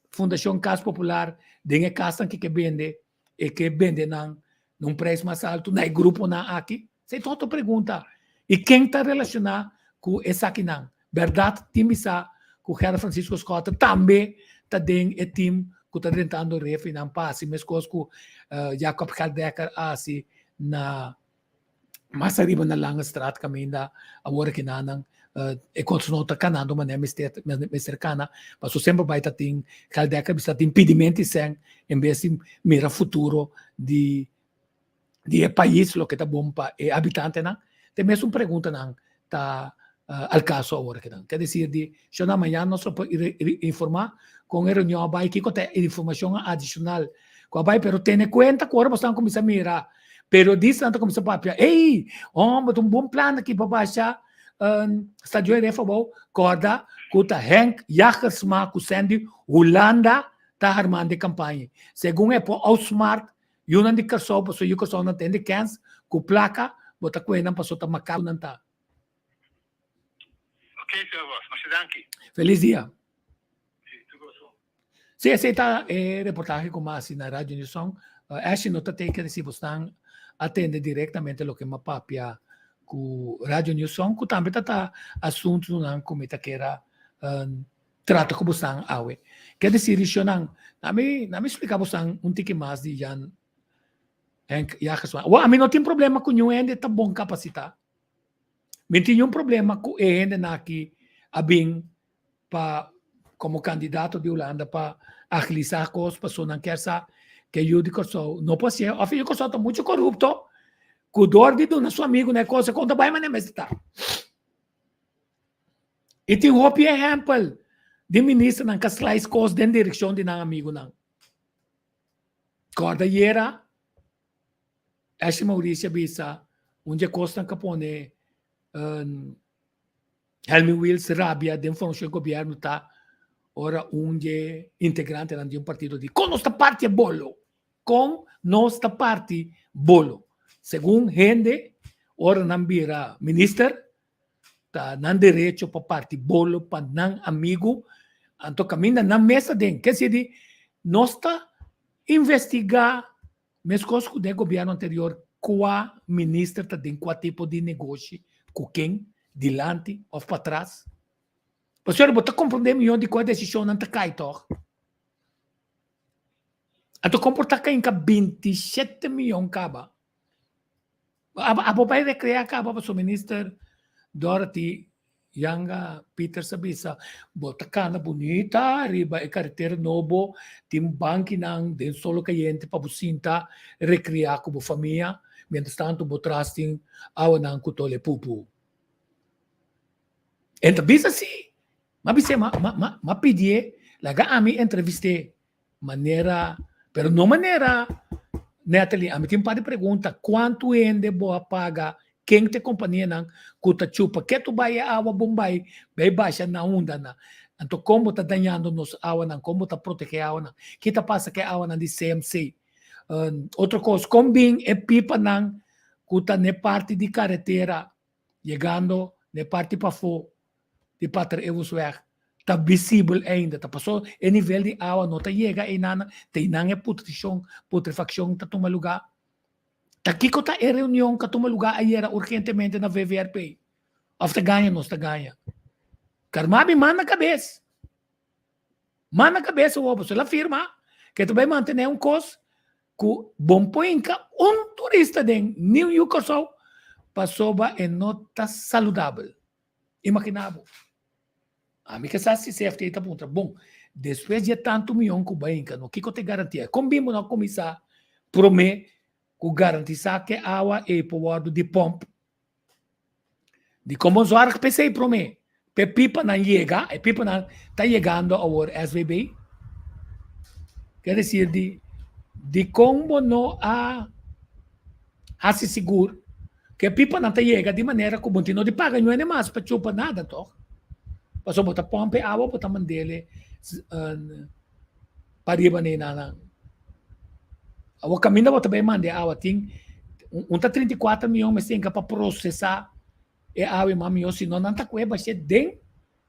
Fundashon Kas Popular den e kasnan ke ke bende e ke bende nan na un prijs mas alto na e gruponan aki? Esei ta otro pregunta. I ken ta relashoná ku esakinan? Bèrdat tin bisa ku Gerard Francisco Schotte tambe ta den e tim ku ta drentando refinan pa hasi meskos ku Jacob Geldekker a hasi na mas ariba na Langestraat kaminda awor aki nan e kos no ta kanando manera mester mester kana paso semper bai ta tin Geldekker bisa tin pidimenti sèn en bes di mira futuro di di e pais loke ta bon pa e habitantenan te mesun preguntanan ta al kaso awor aki nan. Ke desir di shona mañana nos lo por informa kon e reunion a bai kiko ta e informashon adishonal ku a bai pero tene kuenta ku ora bo stan kuminsa mira periodistanan ta kuminsa papia ey homber ta un bon plan aki pa basha stadion e refa abou kòrda ku ta Henk Jagersma ku Sandy Hulanda ta harmando e kampaña segun e por outsmart Yunan di Kòrsou pasobra yu Kòrsou nan tende kèns ku plaka bo ta ku'e nan pasobra ta makaku nan ta.
Ok señor Vos, masha danki.
Felis dia.
Si, tur kurason.
Si, esei ta e reportahe ku mi a hasi na Radio New Song. Ashley no ta teken si bo stan a tende direktamente loke mi a papia ku Radio New Song ku tambe ta ta asuntunan ku mi ta kera trata ku bosan awe. Ke desir di shonnan, na mi na mi splika bosan un tiki mas di Jan Henk Jagersma. Awor ami no tin problema ku niun hende ta bon kapasitá. Mi tin niun problema ku e hendenan aki a bin pa komo kandidato di Hulanda pa agilisá kos pasobra nan kier sa ku e yu di Kòrsou no por hasié òf e yu di Kòrsou ta muchu korupto ku dor di duna su amigunan e kos e kon ta bai manera mester ta. I tin hopi ehèmpel di ministernan ka slice kos den direkshon di nan amigunan. Kòrda ayera Ashley Mauricio a bisa un di e kosnan ka pone Helmin Wiels rabia den formashon di gobièrnu ta ora un di e integrantenan di un partido di kon nos ta parti e bolo? Kon nos ta parti bolo? Segun hende ora nan bira minister Ta nan derecho pa parti bolo pa nan amigu, anto kaminda nan mes ta den. Ke si di nos ta investigá meskos ku den gobièrnu anterior kua minister ta den kua tipo di negoshi ku ken, dilanti òf patras. Pasobra bo ta komprondé mihó di kua desishonnan ta kai tòg. Anto kon por ta kainka 27 miyon kaba? Abo bai recrea caba pasobra minister Dorothy Janga Pieters a bisa bo ta cana bunita riba e carretera nobo tin bankinan den solo cayente pa bo sinta recrea cu bo famia mientras tanto bo tras tin awanan cu tole pupu. En ta bisa si, m'a bis'é m'a m'a m'a pidié laga ami entrevist'é Manera, pero no manera Natalie, ami tin un par di pregunta, kuantu hende bo a paga, ken ta e kompanianan ku ta chupa ketu bai e awa Bombay bai basha na unda na? Anto kon bo ta dañando nos awanan, kon bo ta protegé awanan? Ki ta pasa ku e awanan di CMC? Otro kos, kon bin e pipanan ku ta n'e parti di karetera yegando n'e parti pafó di Pater Ewusweg ta visibel ainda, ta paso e nivel di awa no ta yega einan, ta einan e putrishon, putrefakshon ta tuma lugá. Ta kiko ta e reunion ku a tuma lugá ayera urgentemente na VVRP? Òf ta gaña nos ta gaña? Karma mi man na kabes. Man na kabes awor, pasobra el a firma ku e ta bai mantené un kos ku bon por hinka un turista den ni un yu Kòrsou pasobra e no ta saludabel. Imagina bo. Ami ke sa si CFT ta puntra, bon, Despues di e tantu mion ku bai hinka no, kiko ta e garantia? Kon bin bo no a kuminsá promé ku garantisá ku e awa ei por wòrdu di pòmp? Di kon bo zòrg p'esei promé? P'e pipanan yega, e pipanan ta yegando awor SVB. Ker desir di dikon bo no a hasi sigur ku e pipanan ta yega di manera ku bo no di paga ñuene mas pa chupa nada tòg? Pasobra bo ta pòmp e awa bo ta mand'el pariba na e nan. Awor kaminda bo ta bai manda e awa tin un ta 34 mion mester hinka pa prosesá e awa mas mihó si no nan ta kohe bashé den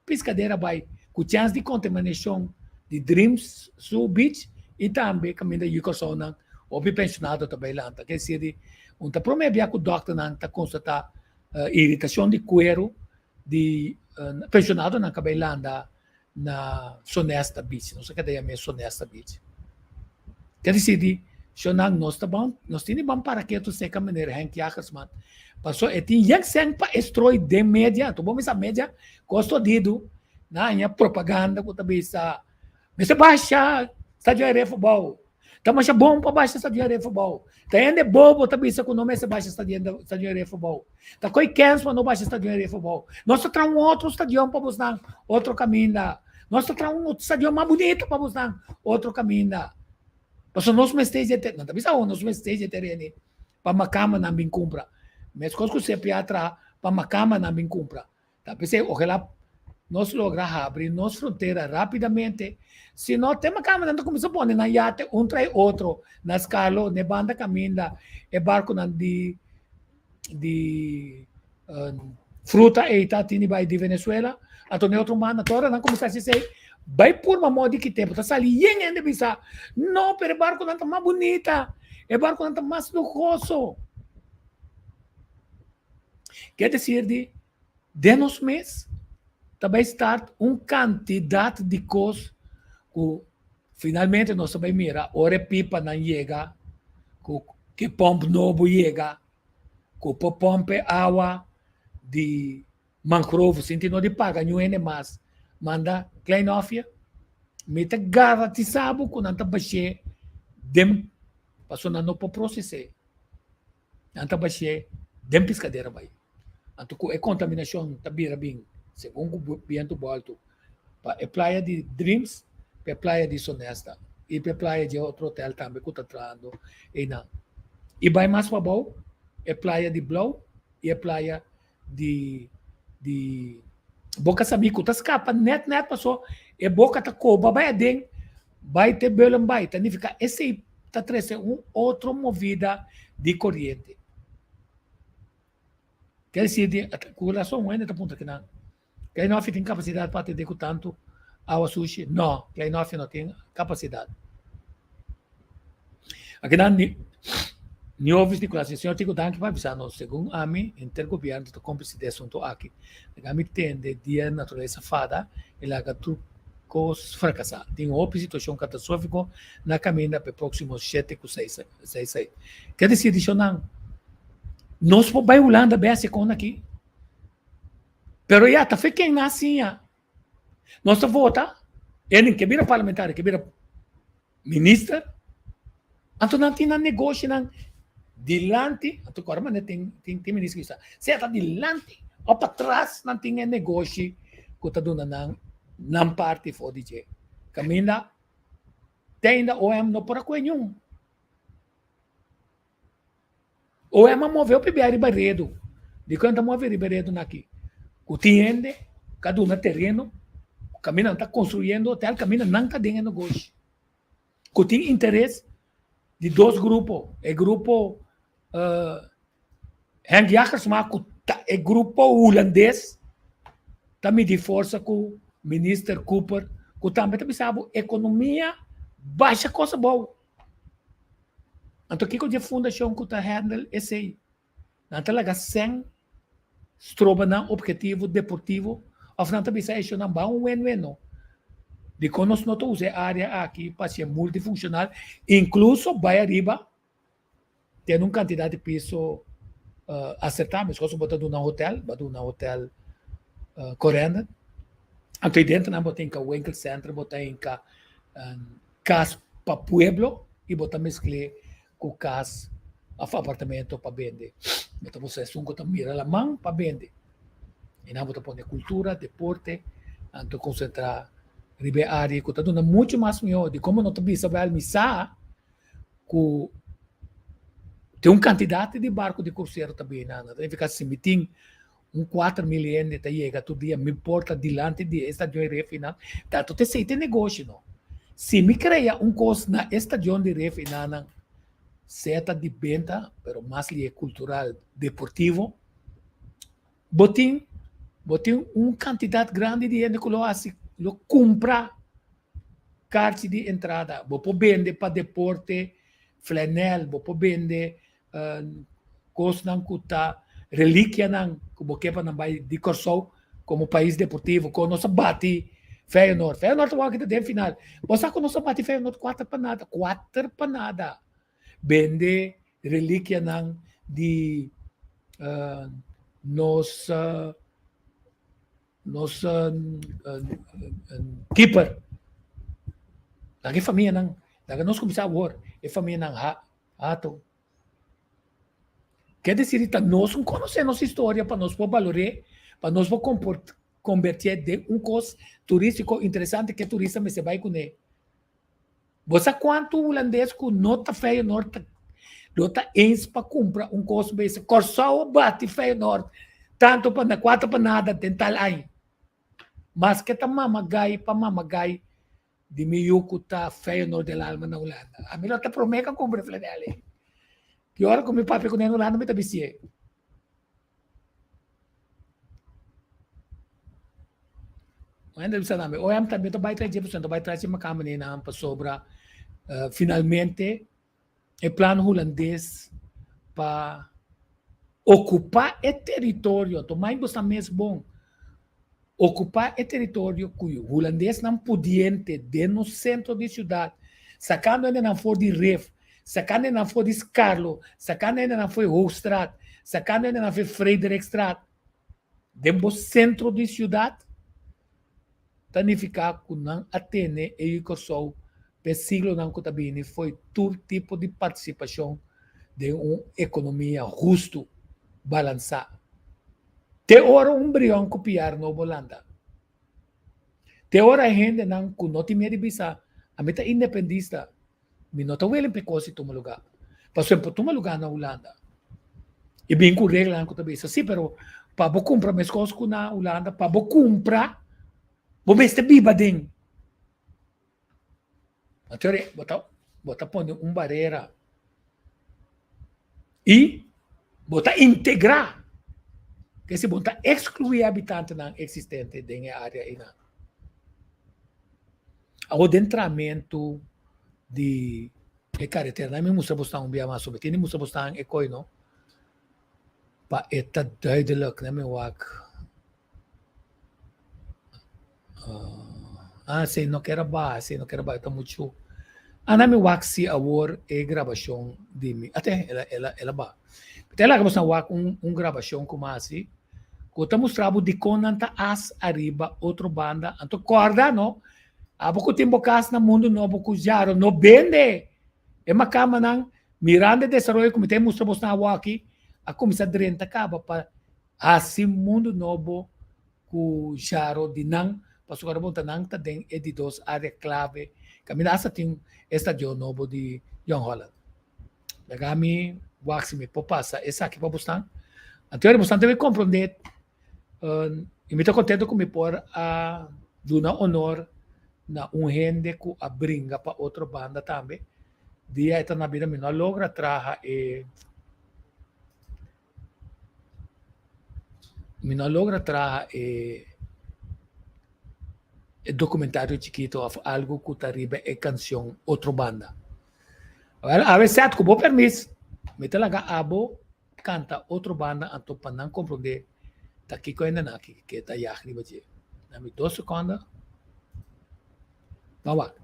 piskadera bai ku chèns di kontaminashon di Dreams su beach i tambe kaminda yu Kòrsounan hopi penshonado ta bai lanta. Ke esei di un ta promé bia ku dòkternan ta konstatá iritashon di kueru di penshonadonan ka bai landa na Sonesta Beach. Nos a keda yam'é Sonesta Beach. Ke disidi, Shonang, nos ta ban, nos tin di ban para ketu seka meneer Henk Jagersman. Paso e tin yen sèn pa e stroi den media. Anto bo misa media kos todidu na haña propaganda ku ta bisa mester basha Stadion Herefo bou. Ta masha bon pa basha Stadion Herefo bou. Ta hende bobo ta bisa ku no mester basha Stadion Herefo bou. Ta koi kens pa no basha Stadion Herefo bou. Nos ta traha un otro stadion pa bosnan otro kaminda. Nos ta traha un stadion mas bunito pa bosnan otro kaminda. Pasobra nos mester dje tereno. Nan ta bisa awor nos mester dje tereno pa makamanan bin kumpra. Meskos ku CPA traha pa makamanan bin kumpra. Ta p'esei ojalá nos logra habri nos frontera rápidamente, si no te makamba nan ta kuminsá pone nan yate un tras otro na Skalo, n'e banda kaminda e barkunan di di fruta ei ta tini bai di Venezuela, anto n'e otro banda tur ora nan kuminsá hasi esei, bai purba moda di ki tempu ta sali yen hende bisa, no pero e barkunan ta mas bunita, e barkunan ta mas luhoso. Ke desir di den nos mes ta bai start un kantidat di kos ku finalmente nos ta bai mira ora e pipanan yega, ku ke pòmp nobo yega, ku por pòmp e awa di mangrove sin tin no di paga niun hende mas manda Klein Hofje. Mi ta garantisá bo ku nan ta bash'é den pasobra nan no por proses'é. Nan ta bash'é den piskadera bai. Anto ku e kontaminashon ta bira bin segun ku bientu bòltu pa e playa di Dreams, pa e playa di Sonesta i pa e playa dje otro hotel tambe ku ta trahando einan. I bai mas pabou e playa di Blou i e playa di di Boka Sabí ku ta skapa nèt nèt paso e boka ta koba bai aden bai te Beulen bai ta nifiká esei ta trese un otro movida di koriente. Ker desir di ku rason un hende ta puntra kinan Kleinhofje tin kapasidat pa atendé ku tantu awa sushi? No, Kleinhofje no tin kapasidat. Akinan ni Niovis Nicolas di señor Tico danki pa avisa nos. Segun ami henter gobierno ta complice di e asunto aki. Laga mi tende dia naturalesa fada y laga tur cos fracasa. Tin hopi situacion catastrofico na caminda pa e proximo shete cu seis seis. Ke deci dicionan nos por bay Hulanda bes e con aki? Pero ya ta fe ken na siña. Nos ta vota, enen ke bira parlamentario, ke bira minister, anto nan tin nan negoshinan dilanti, anto kor manera tin tin tin minister ku bisa, sea ta dilanti o patras nan tin e negoshi ku ta duna nan nan parti for di dje. Kaminda te ainda OM no por a kohe niun. OM a move hopi bia riba redu. Dikon ta move riba redu na aki? Ku tin hende ka duna tereno, kaminda nan ta konstruyendo hotel, kaminda nan ta den e negoshi. Ku tin interes di dos grupo, e grupo Henk Jagersma ku ta e grupo hulandes ta midi forsa ku minister Cooper ku tambe ta bisa bo ekonomia basha kos abou. Anto kiko dje fundashon ku ta handle esei? Nan ta laga sèn stroba nan objetivo deportivo òf nan ta bisa e shownan ban un wen wen no? Dikon nos no ta usa e área aki pa hasié multifunshonal inkluso bai ariba tene un kantidat di piso asertá meskos ku bo ta duna hotel, bo a duna hotel Corendon. Anto ei dentro nan bo ta hinka winkelcentrum, bo ta hinka kas pa pueblo i bo ta meskl'é ku kas òf apartamento pa bende. Bo ta buska esun ku ta mira laman pa bende. I nan bo ta pone kultura, deporte, anto konsentrá riba e área ku ta duna muchu mas mihó di komo no ta bisa wèl mi sa ku tin un kantidat di barku di krusero ta bini nan. Ta nifiká si mi tin Un 4000 hende ta yega tur dia mi porta dilanti di e stadion di refinan, tanto ta esei ta e negoshi no. Si mi krea un kos na e stadion di refinannan, sea ta di benta, pero mas lihe kultural, deportivo, bo tin bo tin un kantidat grandi di hende ku lo hasi lo kumpra karchi di entrada. Bo por bende pa deporte flanel, bo por bende kosnan ku ta relikianan ku bo ke pa nan bai di Kòrsou komo pais deportivo kon nos a bati Feyenoord. Feyenoord ta wak ta den final. Bo sa ku nos a bati Feyenoord kuater pa nada, kuater pa nada. Bende relikianan di nos nos keeper. Laga e famianan, laga nos kuminsá awor e famianan ha Ato. Ke desir ta nos un konosé nos historia pa nos por balor'é, pa nos por kombertié den un kos turístiko interesante ke turista mester bai kuné. Bo sa kuantu hulandes ku no ta Feyenoord ta lo ta eens pa kumpra un kos bes Kòrsou a bati Feyenoord tantu pa na kuater pa nada den tal aña. Maske ta mama gai pa mama gai Di mi yu ku ta Feyenoord del alma na Hulanda. Ami lo ta promé ka kumpra flanel ei. Ki ora ku mi papia kuné na Hulanda mi ta bistié. Un hende bisa na mi, OM tambe ta bai tras dje, pasobra nan ta bai tras dje makamba nenan pasobra finalmente e plan hulandes pa okupá e teritorio, anto mai bo sa mes bon, okupá e teritorio ku hulandesnan pudiente den nos sentro di siudat, sakando hendenan for di Rif, sakando hendenan for di Skarlo, sakando hendenan for di Hoogstraat, sakando hendenan for di Frederikstraat, den bo sentro di siudat, ta nifiká ku nan a tene e yu Kòrsou p'e siglonan ku ta bini fo'i tur tipo di partisipashon den un ekonomia hustu, balansá. Te ora un brion ku piar nobo lanta. Te ora e hendenan ku no tin miedu di bisa, Ami ta independista, mi no ta willing p'e kos di tuma lugá. Pasobra e por tuma lugá na Hulanda i bin ku reglanan ku ta bisa, sí, pero pa bo kumpra meskos ku na Hulanda, pa bo kumpra bo mester biba den. Anto bo ta bo ta pone un barera i bo ta integrá, ke si bo no ta ekskluí e habitantenan eksistente den e área einan. Awor den tramentu di e karetera mi mustra bosnan un bia mas sobre tini mustra bosnan e koi no pa e ta duidelijk na mi wak ah esei no kier a baha esei no kier a baha e ta muchu ah na mi wak si awor e grabashon di mi ate el a el a el a baha mi ta laga bosnan wak un un grabashon ku mi a hasi ku ta mustra bo dikon nan ta as ariba otro banda anto kòrda no abo ku tin bo kas na mundu nobo ku Jaro no bende e makamanan mirando e desaroyo ku mi ta mustra bosnan awoki a kuminsá drenta kaba pa hasi mundu nobo ku Jaro di nan pasobra bo ta nan ta den e di dos área klave kaminda asta tin e stadion nobo di Jong Holland. Laga mi wak si mi por pasa esaki pa bosnan. Anto ora bosnan debe komprondé i mi ta kontento ku mi por a duna honor na un hende ku a bringa pa otro banda tambe. Dia e ta na bida mi no a logra traha e mi no a logra traha e e documentario chikito of algo ku ta riba e kanshon Otro Banda. Awel, awe Seth, ku bo permis, mi ta laga abo kanta Otro Banda anto pa nan komprondé ta kiko hende nan aki ke ta yag riba dje. Na mi dos sekonda. Ban wak.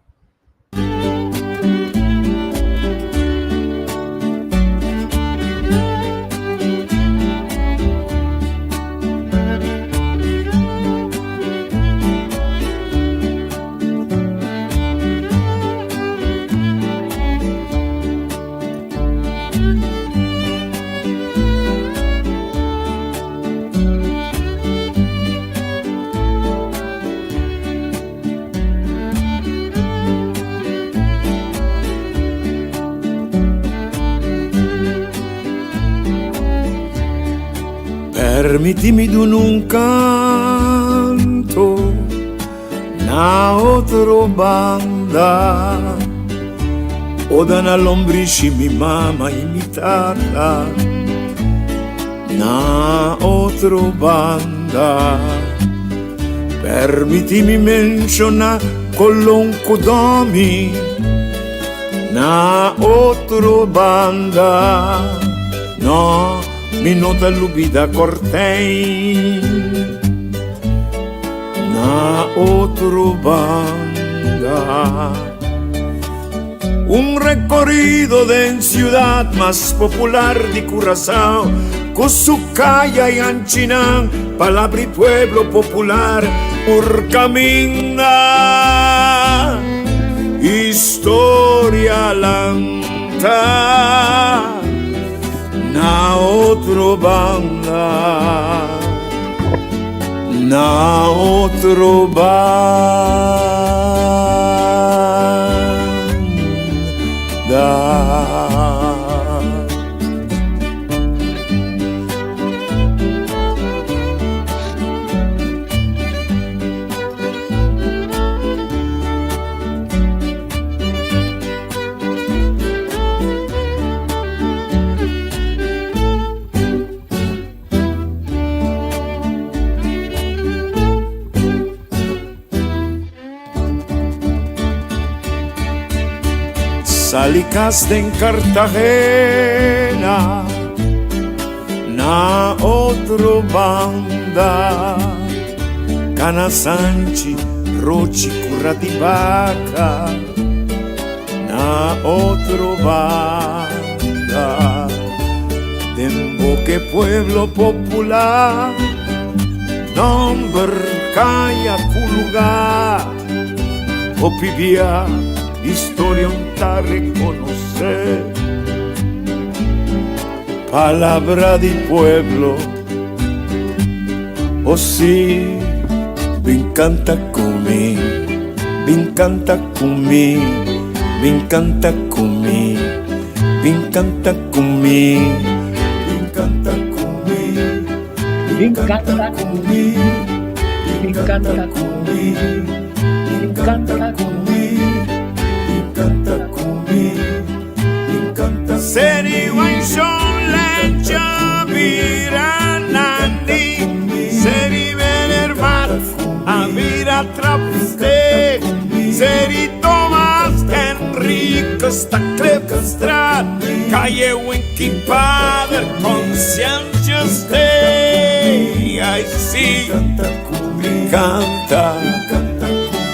Permití mi duna un canto na otro banda. Oda na lombrishi mi mama y mi tata na otro banda. Permití mi menciona Colón cu Domi na otro banda. No, mi no ta lubida Cortijn na otro banda. Un recorrido den ciudad mas popular di Curaçao cu su caya y anchinan palabra y pueblo popular por caminda historia lanta na otro banda na otro banda. Sali kas den Cartagena na otro banda Cana Sanchi, Rochi, Curra di Baca na otro banda Den boke pueblo popular Nomber kaya ku lugar Hopi bia historia un ta reconoce Palabra di pueblo Oh si Bin canta cu mi Bin canta cu mi Bin canta cu mi Bin canta cu mi Bin canta cu mi
Bin canta cu mi Bin canta cu mi Bin canta cu mi
Bin canta cu mi Bin canta Seri Waishon Lencha bira Nandi Seri Menervat a bira Trapsteeg Seri Thomas Henriquez ta Klipstraat Calle Winky Pader Conscientious Day Ay si Bin canta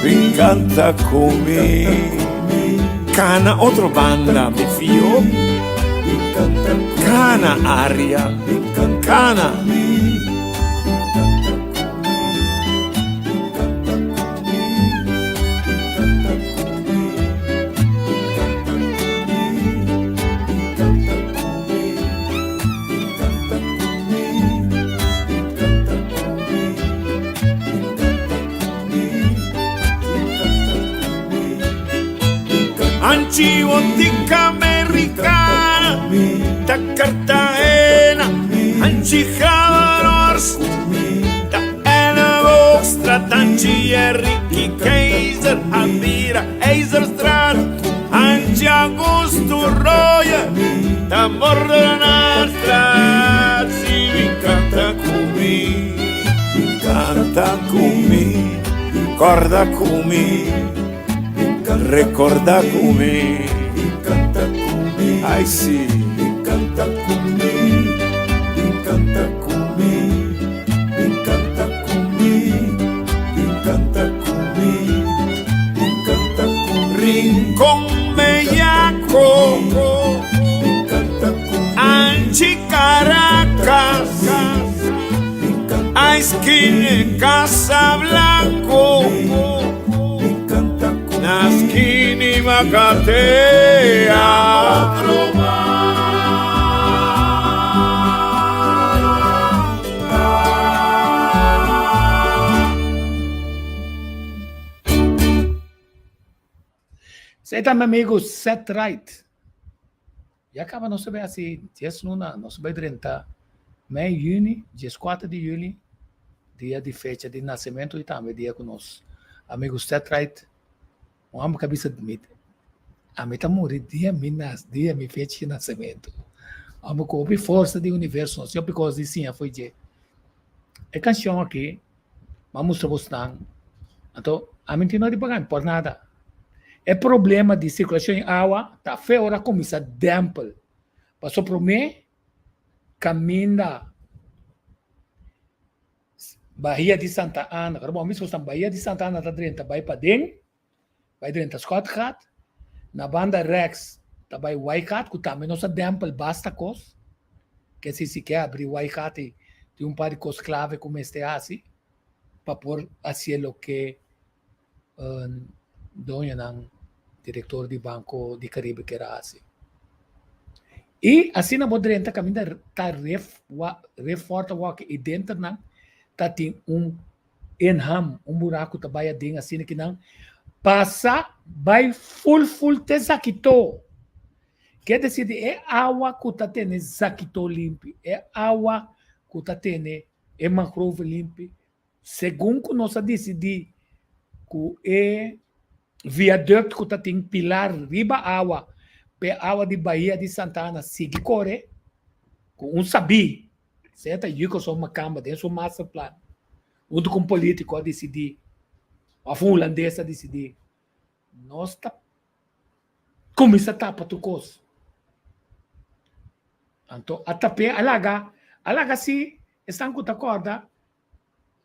Bin canta cu mi Cana otro banda mi fio Cana aria Cana. Anchi Botica Americana, ta Cartagena, Anchi Havarors, ta Elleboogstraat, Anchi Ricky Keizer, Abira Eizerstraat, Anchi Augusto Roya, ta Mordonastraat, si mi canta cu mi, canta cu mi, corda cu mi, recorda cu mi,
Canta cu mi,
ay si.
Canta cu mi, canta cu mi, canta cu mi, canta cu mi, canta cu mi.
Rincón Bellaco,
Canta cu mi,
Anchi Caracas, Aisquine Casablanco,
canta cu
Nasquini Macatea.
Esei ta mi amigo Seth Wright. Ya caba nos ta bay haci dies luna, nos ta bay drenta. Mei, yüni, dieskuater di yüli, dia di fecha di nasementu i tambe dia ku nos amigu Stetrait, un hòmber ku a bisa mi, ami ta muri dia mi nas, dia mi fecha di nasementu. Hòmber ku hopi forsa di universo, nos tin hopi kos di siña fo'i dje. E kanshon aki, mi a mustra bosnan, anto ami tin no di paga mi por nada. E problema di sirkulashon di awa ta fe ora kuminsá dèmpel, pasobra promé Caminda Bahia di Santa Ana, ora bo mismo stan Bahia di Santa Ana ta drenta bai paden, bai drenta Schotgat, na banda rechts ta bai Waaigat ku tambe nos a dempel basta kos, ke si si ke abri Waaigat i tin un par di kos klave ku mester hasi pa por hasié loke doñonan, direktor di Banko di Karibe kier a hasi. I asina bo drenta kaminda ta ref ref fòrt a wòke i denter nan ta tin un inham, un buraku ta bai aden asina ki nan pasa bai ful ful te Zakito. Ke desi di e awa ku ta tene Zakito limpi, e awa ku ta tene e mangrove limpi, Segun ku nos a disidí ku e viaduct ku ta tin pilar riba awa p'e awa di Bahia di Santa Ana sigui kore, ku un sabí, sea ta Yukoson Makamba den su masterplan, huntu ku un polítiko a disidí, òf un hulandes a disidí, nos ta kuminsá tapa tur kos. Anto a tap'é, a laga, a laga si esnan ku ta kòrda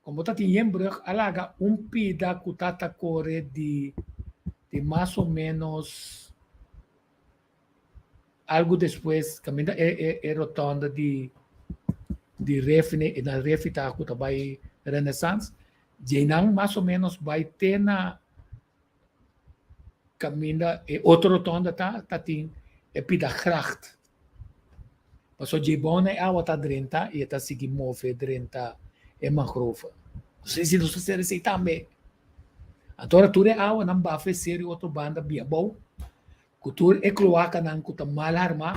Como ta tin yen brug a laga un pida cu ta ta core di di mas o menos algo despues caminda e e e rotonda di di Refne e na Refi ta cu ta bay Renaissance djeinan mas o menos bay te na Caminda e otro rotonda ta, ta tin e pida gracht. Pasobra dje bon e awa ta drenta y e ta sigui move drenta e mangrove. No sé si nos ta hacer esey tambe. Anto ora tur e awanan bafa e seru y otro banda bia abou, cu tur e cloacanan cu ta mal arma,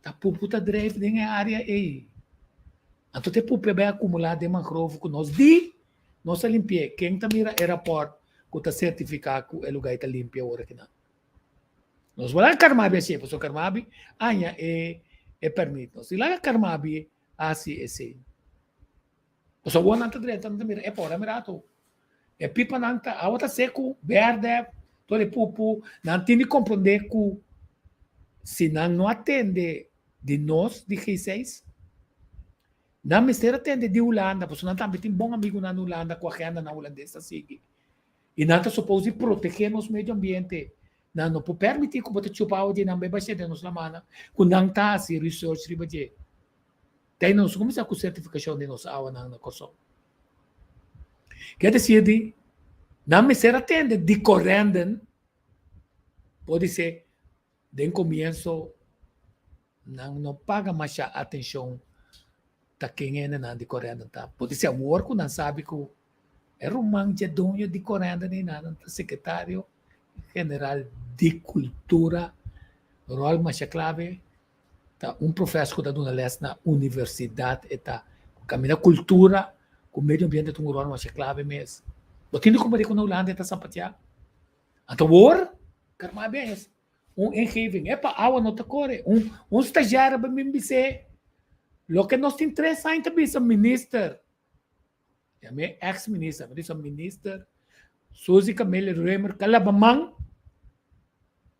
ta pupu ta drijf den e area ey. Anto ta e pupu a bay acumula den mangrove cu nos di Nos a limpi'é. Ken ta mira e rapòrt ku ta sertifiká ku e lugá ei ta limpia awor akinan? Nos bo laga Carmabi hasié, pasobra Carmabi haña e e pèrmit. Nos tin laga Carmabi hasi esei. Pasobra awor nan ta drenta, nan ta mira, epa, ora mira ato. E pipanan ta, awa ta seku, bèrdè, tur e pupu. Nan tin di komprondé ku si nan no atende di nos di G6, Nan mester a tende di Hulanda, pasobra nan tambe tin bon amigunan na Hulanda ku agendanan hulandes ta sigui. I nan ta supos di protegé nos medio ambiente. Nan no por permití ku bo ta chupa awa di nan bai bashé den nos lamannan, ku nan ta hasi research riba dje. Ta ei nos kuminsá ku sertifikashon di nos awanan na Kòrsou. Ke desir di nan mester a tende di Corendon, podisé Den komienso nan no paga masha atenshon ta ken hendenan di Corendon ta. Podisé awor ku nan sabi ku e ruman dje doño di Corendon ei nan ta sekretario general di kultura, ròl masha klave, ta un profes ku ta duna lès na universidat e ta kaminda kultura ku medio ambiente ta un ròl masha klave mes. Bo tin di kompar'é ku na Hulanda e ta sapateá. Anto awor, karma bes, un ingeving, epa, awa no ta kore. Un, un stagiaire ba min bis'é, loke nos tin tres aña ta bisa minister, yam'é ex minister, mi bisa minister Suzy Camelia Römer ka laba man,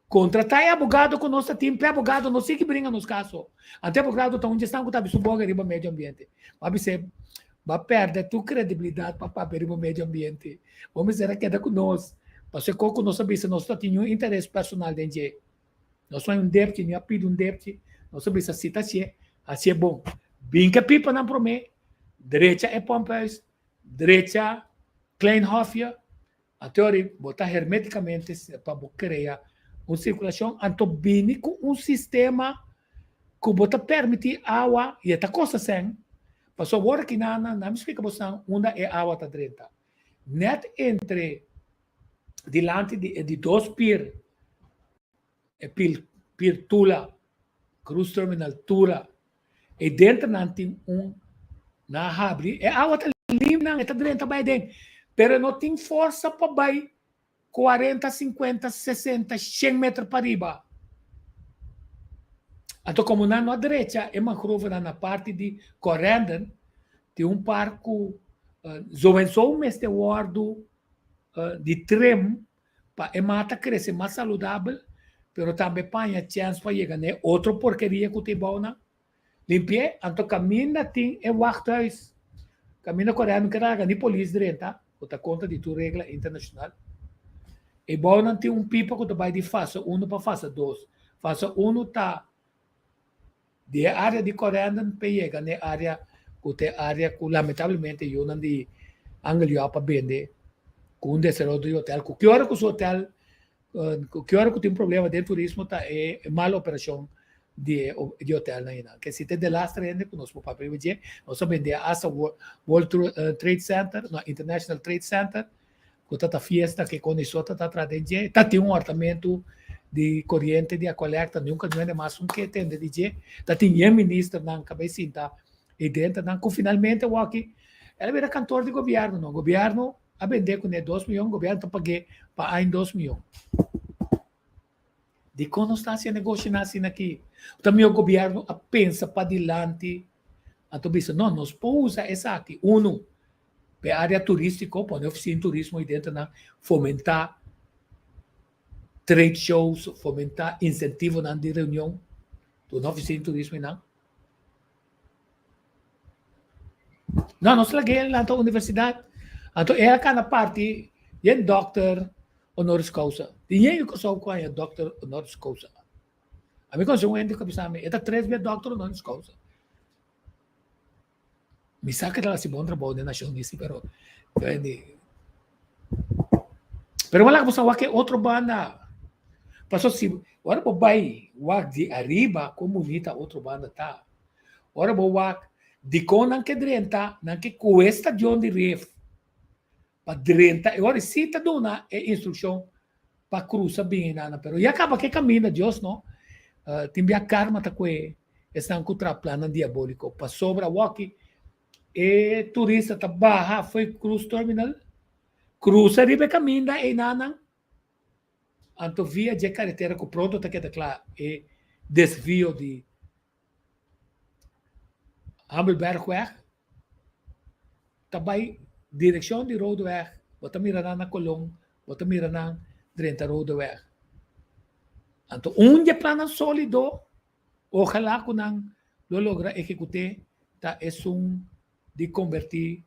kontratá e abogado ku nos ta tin, p'e abogado no sigui bringa nos kaso. Anto e abogado ta un dje esnan ku ta bisa un boga riba medio ambiente. Bo a bis'é, Bo a pèrdè tur kredibilidat pa papia riba medio ambiente. Bo mester a keda ku nos. Pasobra e kos ku nos a bisa, nos no tin niun interes personal den dje. Nos no hay un depchi, ni a pidi un depchi. Nos a bisa si ta hasié, hasié bon. Bin ku e pipanan promé, drecha e pòmphuis, drecha Klein Hofje, anto ori bo ta hermétikamente pa bo krea un sirkulashon, anto bini ku un sistema ku bo ta permití awa, i e ta kosta sèn, pasobra awor aki nan nan mi splika bosnan unda e awa ta drenta. Nèt entre dilanti di e di dos pir, e pir pir Tula, Cruise Terminal Tula, E denter nan tin un nan a habri e awa ta limpi nan e ta drenta bai den pero e no tin forsa pa bai 40, 50, 60, 100 meter pariba. Anto komo nan no a drecha e mangrovenan na parti di Corendon tin un par ku zowenso mester wòrdu di trim pa e mata krese mas saludabel, pero tambe paña chèns pa yega na e otro porkeria ku ta e bounan. Limpi'é, anto kaminda tin e wachthuis, kaminda ku no keda laga ni polis drenta, ku ta kontra di tur regla internashonal. E bounan tin un pipa ku ta bai di fase unu pa fase dos. Fase unu ta di e área di Corendon pa yega na e área ku ta e área ku lamentablemente yunan di Angel Job a bende ku un desaroyo di hotel ku ki ora ku su hotel ku ki ora ku tin problema den turismo ta e mal operashon di e di hotelnan einan. Ke si ta e delastre hende ku nos por papia riba dje nos a bende hasta World Trade Center no International Trade Center ku ta ta fiesta ke kondishon ta ta traha den dje, ta tin un hortamentu di koriente di Aqualectra, nunka no hende mas un ke tende di dje, ta tin yen ministernan ka bai sinta ei denter nan ku finalmente awaki el a bira kantor di gobièrnu no, gobièrnu a bende kuné dos miyon, gobièrnu ta pag'é pa aña dos miyon. Dikon nos ta hasi e negoshonan asina aki? Ta mihó gobièrnu a pensa padilanti anto bisa no nos por usa esaki unu Pa e área turístiko, pone ofisina di turismo ei dentro nan, fomentá trade shows, fomentá insentivonan di reunion, duna ofisina di turismo einan. No, nos lag'é lanta universidat. Anto e a kana parti yen dòkter honoris causa. Tin yen yu Kòrsou ku haña dòkter honoris causa. Ami konosé un hende ku a bisa mi e ta tres bia dòkter honoris causa. Mi sa ke ta hasi bon trabou den nashon disi pero pero wak bo sa wak e otro banda paso si ora bo bai wak di ariba kon bunita otro banda ta ora bo wak dikon nan ke drenta nan ke kohe stadion di ref pa drenta e ora si ta duna e instrukshon pa krusa bin einan pero ya kaba ke kaminda Dios no tin bia karma ta kohe esnan ku traha plannan diabóliko pasobra awoki e turista ta baha fo'i cruise terminal krusa riba e kaminda einanan anto via dje karetera ku pronto ta keda kla e desvio di Hamelbergweg ta bai direkshon di Rodeweg bo ta mira nan na Colon bo ta mira nan drenta Rodeweg anto un dje plannan solido Ojalá ku nan lo logra ehekut'é ta esun di kombertí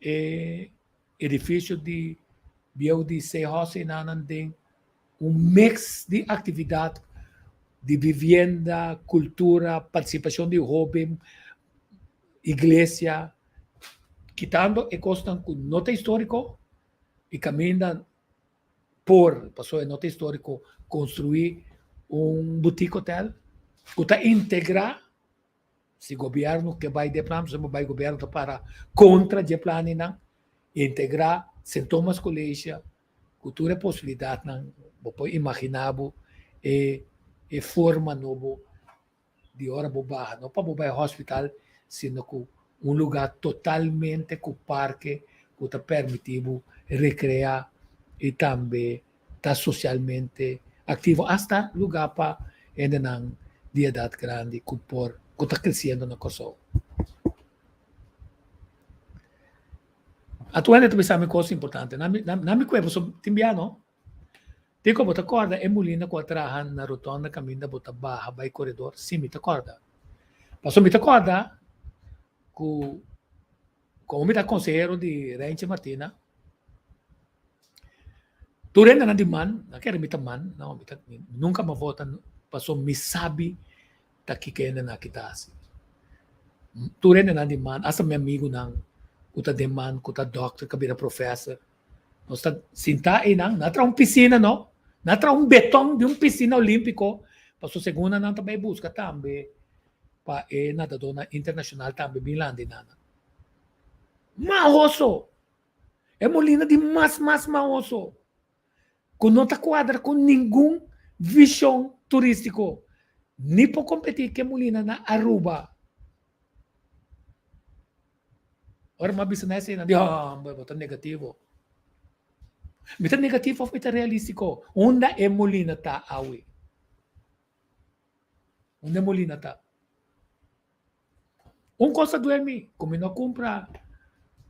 e edifisio di bieu di Seahorse enanan den un mix di aktividat di vivienda, kultura, partisipashon di hóben, iglesia, kitando e kosnan ku no ta históriko i kaminda por, pasobra e no ta historico, construi un boutique hotel cu ta integra, si gobierno ke bay den plan, pasobra bay gobierno ta para contra dje planinan, integra Sint Thomas College cu tur e posibilidadnan, bo por imagina bo e e forma nobo di ora bo baha, no pa bo bai hospital, sino ku un lugá totalmente ku parke ku ta permití bo rekreá i tambe ta sosialmente aktivo, asta lugá pa hendenan di edat grandi ku por ku ta kresiendo na Kòrsou. Atualmente ta bisa mi kos importante, na mi na mi kuerpo so tin bia no. Tiko bo ta kòrda e mulina ku a traha na rotonda kaminda bo ta baha bai koredor? Sí, mi ta kòrda. Pasobra mi ta kòrda ku komo mi ta konsehero di Reinche Martina, tur hendenan di man, nan kere mi ta man, no, mi ta nunka mi a vota pasobra mi sabi ta kiko hendenan aki ta hasi. Tur hendenan di man, asta mi amigunan ku ta den man, ku ta dòkter, ku a bira profèser, Nos ta sintá einan, nan a traha un pisina no, nan a traha un beton di un pisina olímpiko, pasobra segun nan ta bai buska tambe pa e nadadónan internashonal tambe bin landa einan. Mahoso! E molina di mas mas mahoso, ku no ta kuadra ku ningun vishon turístiko. Ni por competi cu e mulina na Aruba. Ora mi a bisa na esei nan di, homber, bo ta negativo. Mi ta negativo of mi ta realistico? Unda e mulina ta awe? Unda e mulina ta? Un kos ta duel mi, ku mi no a kumpra,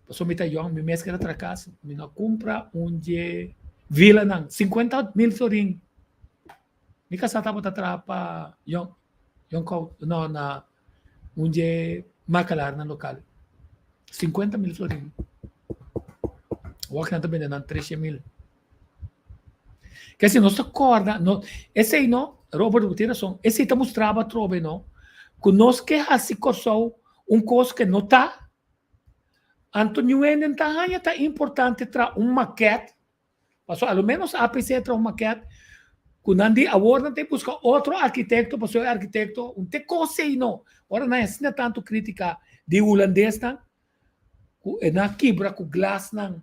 pasobra mi ta yòn, mi mes keda traha kas, mi no a kumpra un dje vilanan, sinkuenta mil florin. Mi kasá tabata traha pa Yòn, Yòn Kout, no, na un dje makalarnan lokal, sinkuenta mil florin. Awor nan ta bende nan treshe mil. Ke si nos ta kòrda, no, esei no, Robert bo tin rason, esei ta mustraba atrobe no, ku nos ke hasi Kòrsou un kos ke no ta, anto niun hende no ta haña ta importante traha un makèt, pasobra a lo ménos APC a traha un makèt ku nan di awor nan ta buska otro arkitekto pasobra e arkitekto un te kos ei no, ora nan asina tantu krítika di hulandesnan ku e nan a kibra ku glasnan.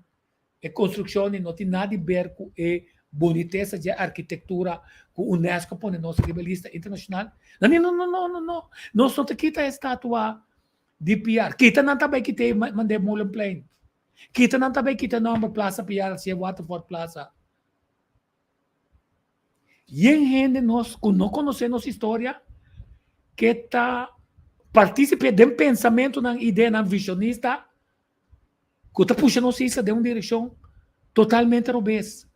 E konstrukshon ei no tin nada di ber ku e bunitesa dje arkitektura ku UNESCO pone nos riba e lista internashonal. Nan di, No, no, no, no, no. Nos no ta kita e statua di Piar. Kita nan ta bai kita e mand'é Molenplein. Kita nan ta bai kita e nòmber Plaza Piar hasié Waterfort Plaza. Yen hende nos ku no konosé nos historia ke ta partísipe den pensamentunan, ideanan vishonista ku ta pusha nos isla den un direkshon totalmente robes.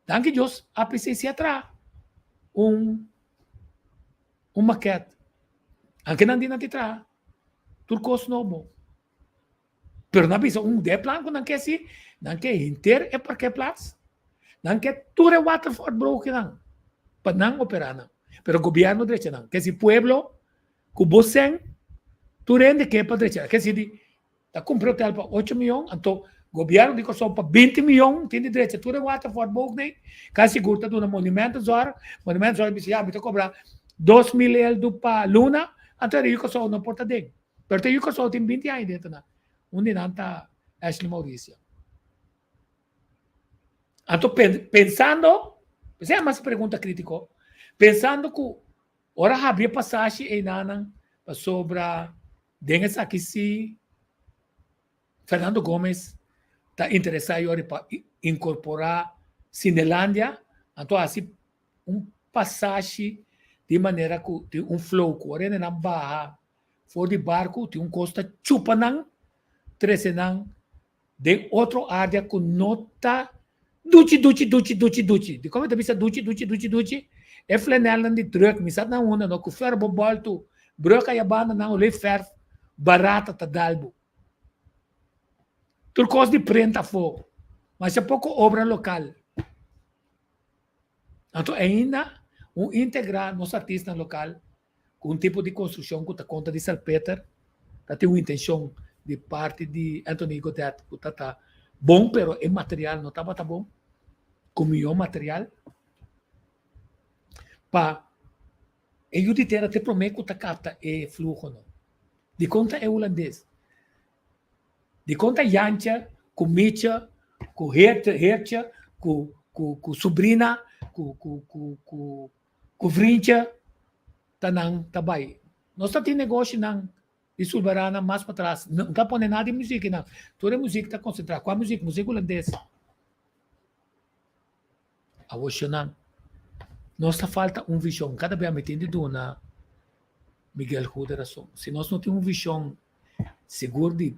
Danki Dios APC si a traha un un maket. Anke nan di nan ti traha tur kos nobo. Pero nan bisa un de plan ku nan ke si, nan ke henter e parkeerplaats, nan ke tur e waterfort brokinan pa nan opera nan. Pero gobierno drecha nan. Ke si pueblo Ku bo sèn, tur hende ke pa drecha. Ke si di ta kumpra hotel pa ocho miyon, anto gobièrnu di Kòrsou pa binti miyon tin di drecha tur e waterfort boveneen. Ka sigur ta duna Monumentenzorg, Monumentenzorg bisa ya mi ta kobra 2000 eldu pa luna, anto e Rio Kòrsou no por ta den. Pero te Rio Kòrsou tin binti aña den ta Un di nan ta Ashley Mauricia. Anto pensando, esei a mas pregunta kritiko, pensando ku Ora habri e pasashi einanan pasobra den esaki si Fernando Gomez ta interesa yori pa incorpora Cinelandia, anto hasi un pasashi di manera cu tin un flow cu ora hendenan baha for di barco tin un cos ta chupa nan trece nan Den otro area ku no ta duchi duchi duchi duchi duchi. Dikon mi ta bisa duchi duchi duchi duchi? E flanelnan di druk mi sa nan unda no ku fer bo boltu bruk aya banda nan olé ferf barata ta dal bo. Tur kos di prent afó. Masha poko obra lokal. Anto ainda un integrá nos artistanan lokal ku un tipo di konstrukshon ku ta konta di salpeter ta tin un intenshon di parti di Anthony Godet ku ta ta bon pero e material no tabata bon ku mihó material pa e yu di tera ta e promé ku ta kapta e fluhonan. Dikon ta e hulandes? Dikon ta Jantje ku Mietje ku Heertje ku ku Subrina ku ku ku Ku vrincha ta nan ta bai. Nos ta tin negoshinan di Sulbarana mas patras. No ta pone nada di muzik einan. Tur e muzik ta konsentrá. Kua muzik? Muzik hulandes. Awoshonan. Nos ta falta un vishon. Kada bia mi tin di duna Miguel Goede rason. Si nos no tin un vishon sigur di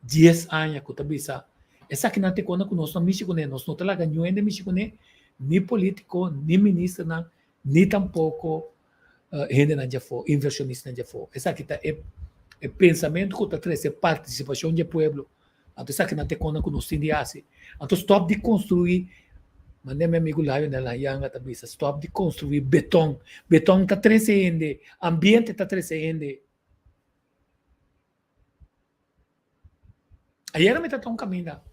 dies aña ku ta bisa esakinan te kona ku nos no mishi kuné, nos no ta laga niun hende mishi kuné, ni polítiko, ni ministernan, ni tampoko hendenan djafó, invershonistanan djafó. Esaki ta e e pensamentu ku ta trese partisipashon dje pueblo. Anto esakinan te kona ku nos tin di hasi. Anto stòp di konstruí, manera mi amigu Lionel Hayanga ta bisa, stòp di konstruí beton. Beton ta trese hende, ambiente ta trese hende. Ayera mi ta ta un caminda.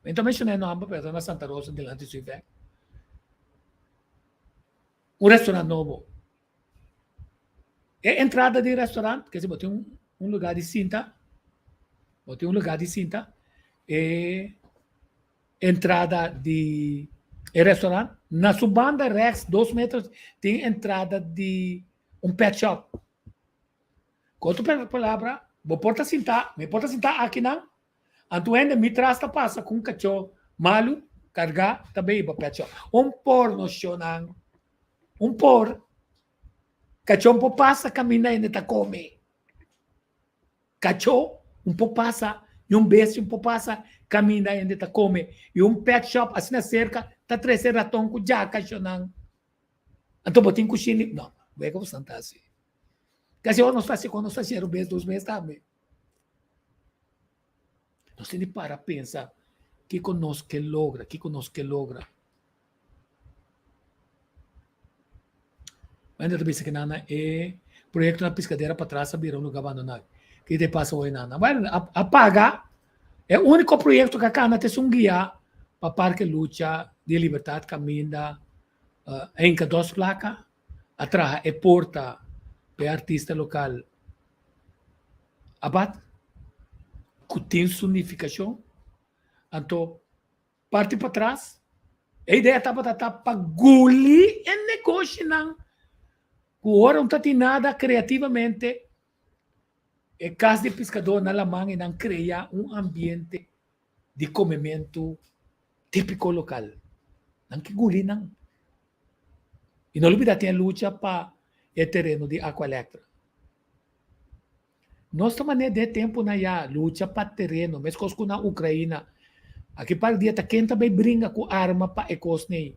Mi ta menciona e nomber, pero ta na Santa Rosa dilanti Zuidweg. Un restaurant nobo. E entrada di restaurant, ke si bo tin un, un lugar di sinta, bo tin un lugar di sinta, e entrada di e restaurant, na su banda rechts, 2 meters, tin entrada di. Un pet shop. Ku otro palabra, bo por ta sintá, mi por ta sintá akinan, anto hende mi tras ta pasa ku un kachó malu kargá ta bay hiba pet shop. Un por no shownan. Un por. Kachó por pasa kaminda hende ta kome. Kachó un por pasa i un bestia un por pasa kaminda hende ta kome. I un pet shop asina serka ta trese raton ku djaka shownan. Anto bo tin kushina no, wega bo santa hasi. Kasi ora nos ta hasi kon nos ta hasi un bes dos bes tambe. Nos tin di para pensa kiko nos ke logra, kiko nos ke logra. Hende ta bisa ke nan e proyekto na Piscadera patras a bira un luga abandona. Ke ta pasa hoy nan? Bueno, a paga e úniko proyekto ku a kana ta esun guia pa Parke Lucha di Libertad kaminda Henka dos plaka a traha e porta pa e artista lokal Abat ku tin su nifikashon. Anto parti patras e idea tabata ta pa guli e negoshinan ku ora no ta tin nada kreativamente e kas di piskadó na laman i nan krea un ambiente di komementu típiko lokal. Nan ke guli nan. I no lubidá tin e lucha pa e tereno di Aqualectra. Nos ta manera den e tempunan ya lucha pa tereno, meskos ku na Ukraina. Aki par dia ta ken ta bai bringa ku arma pa e kosnan ei,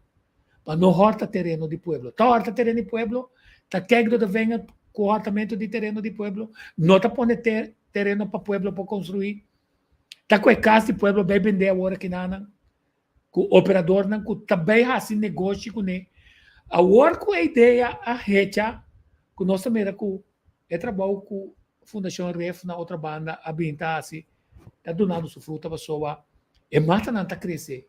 pa no hòrta tereno di pueblo. Ta hòrta tereno di pueblo, ta kèk do ta venga ku hòrtamentu di tereno di pueblo, no ta pone tereno pa pueblo por konstruí. Ta ku e kas di pueblo bai bendé awor akinanan, ku operadornan ku ta bai hasi negoshi kuné. Awor ku e idea a hecha ku nos ta mira ku e trabou ku Fundashon Ref na Otrabanda a bin ta hasi ta dunando su fruta pasobra e matanan ta krese.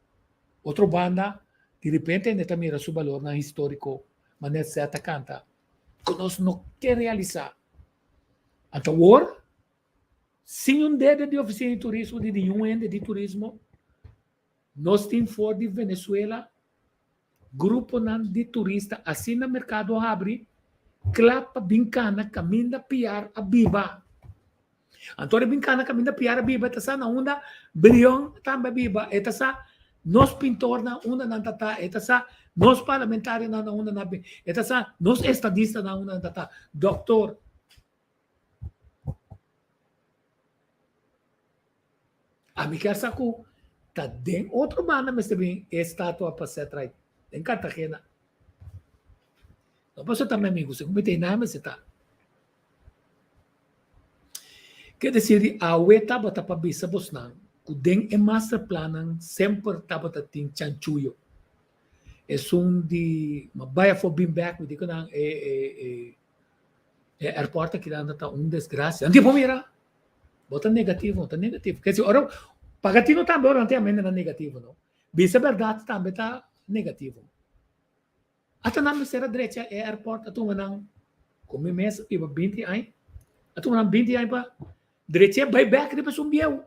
Otrobanda di repente hende ta mira su balornan históriko manera Seth ta kanta ku nos no ke realisá. Anto awor Sin un dede di Oficina di Turismo di ningun hende di turismo, nos tin for di Venezuela gruponan di turista asina mercado habri cla pa bin cana caminda Piar a biba. Anto ora bin cana caminda Piar a biba e ta sa na unda Brion tambe a biba, e ta sa nos pintornan unda nan ta ta, e ta sa nos parlamentarionan na unda nan a biba, e ta sa nos estadistanan unda nan ta ta, Doctor. Ami kier sa ku ta den otro banda mester bin e estatua pa Seth Wright, den Cartagena. No pasobra ta mi amigu, segun mi ta einan mester ta. Ke desir di awe tabata pa bisa bosnan ku den e masterplannan semper tabata tin chanchuyo. Esun di ma bai afó bin bèk mi di ku nan e e E airport aki nan ta un desgracia. Anto bo mira, bo ta negativo, ta negativo. Kesi ora pagatino tambe ora nan ta yama hende nan negativo no. Bisa berdad tambe ta negativo. Ata nan mester a drecha e airport a tuma nan ku mi mes a biba binti aña, a tuma nan binti aña pa drecha e bai bek riba esun bieu.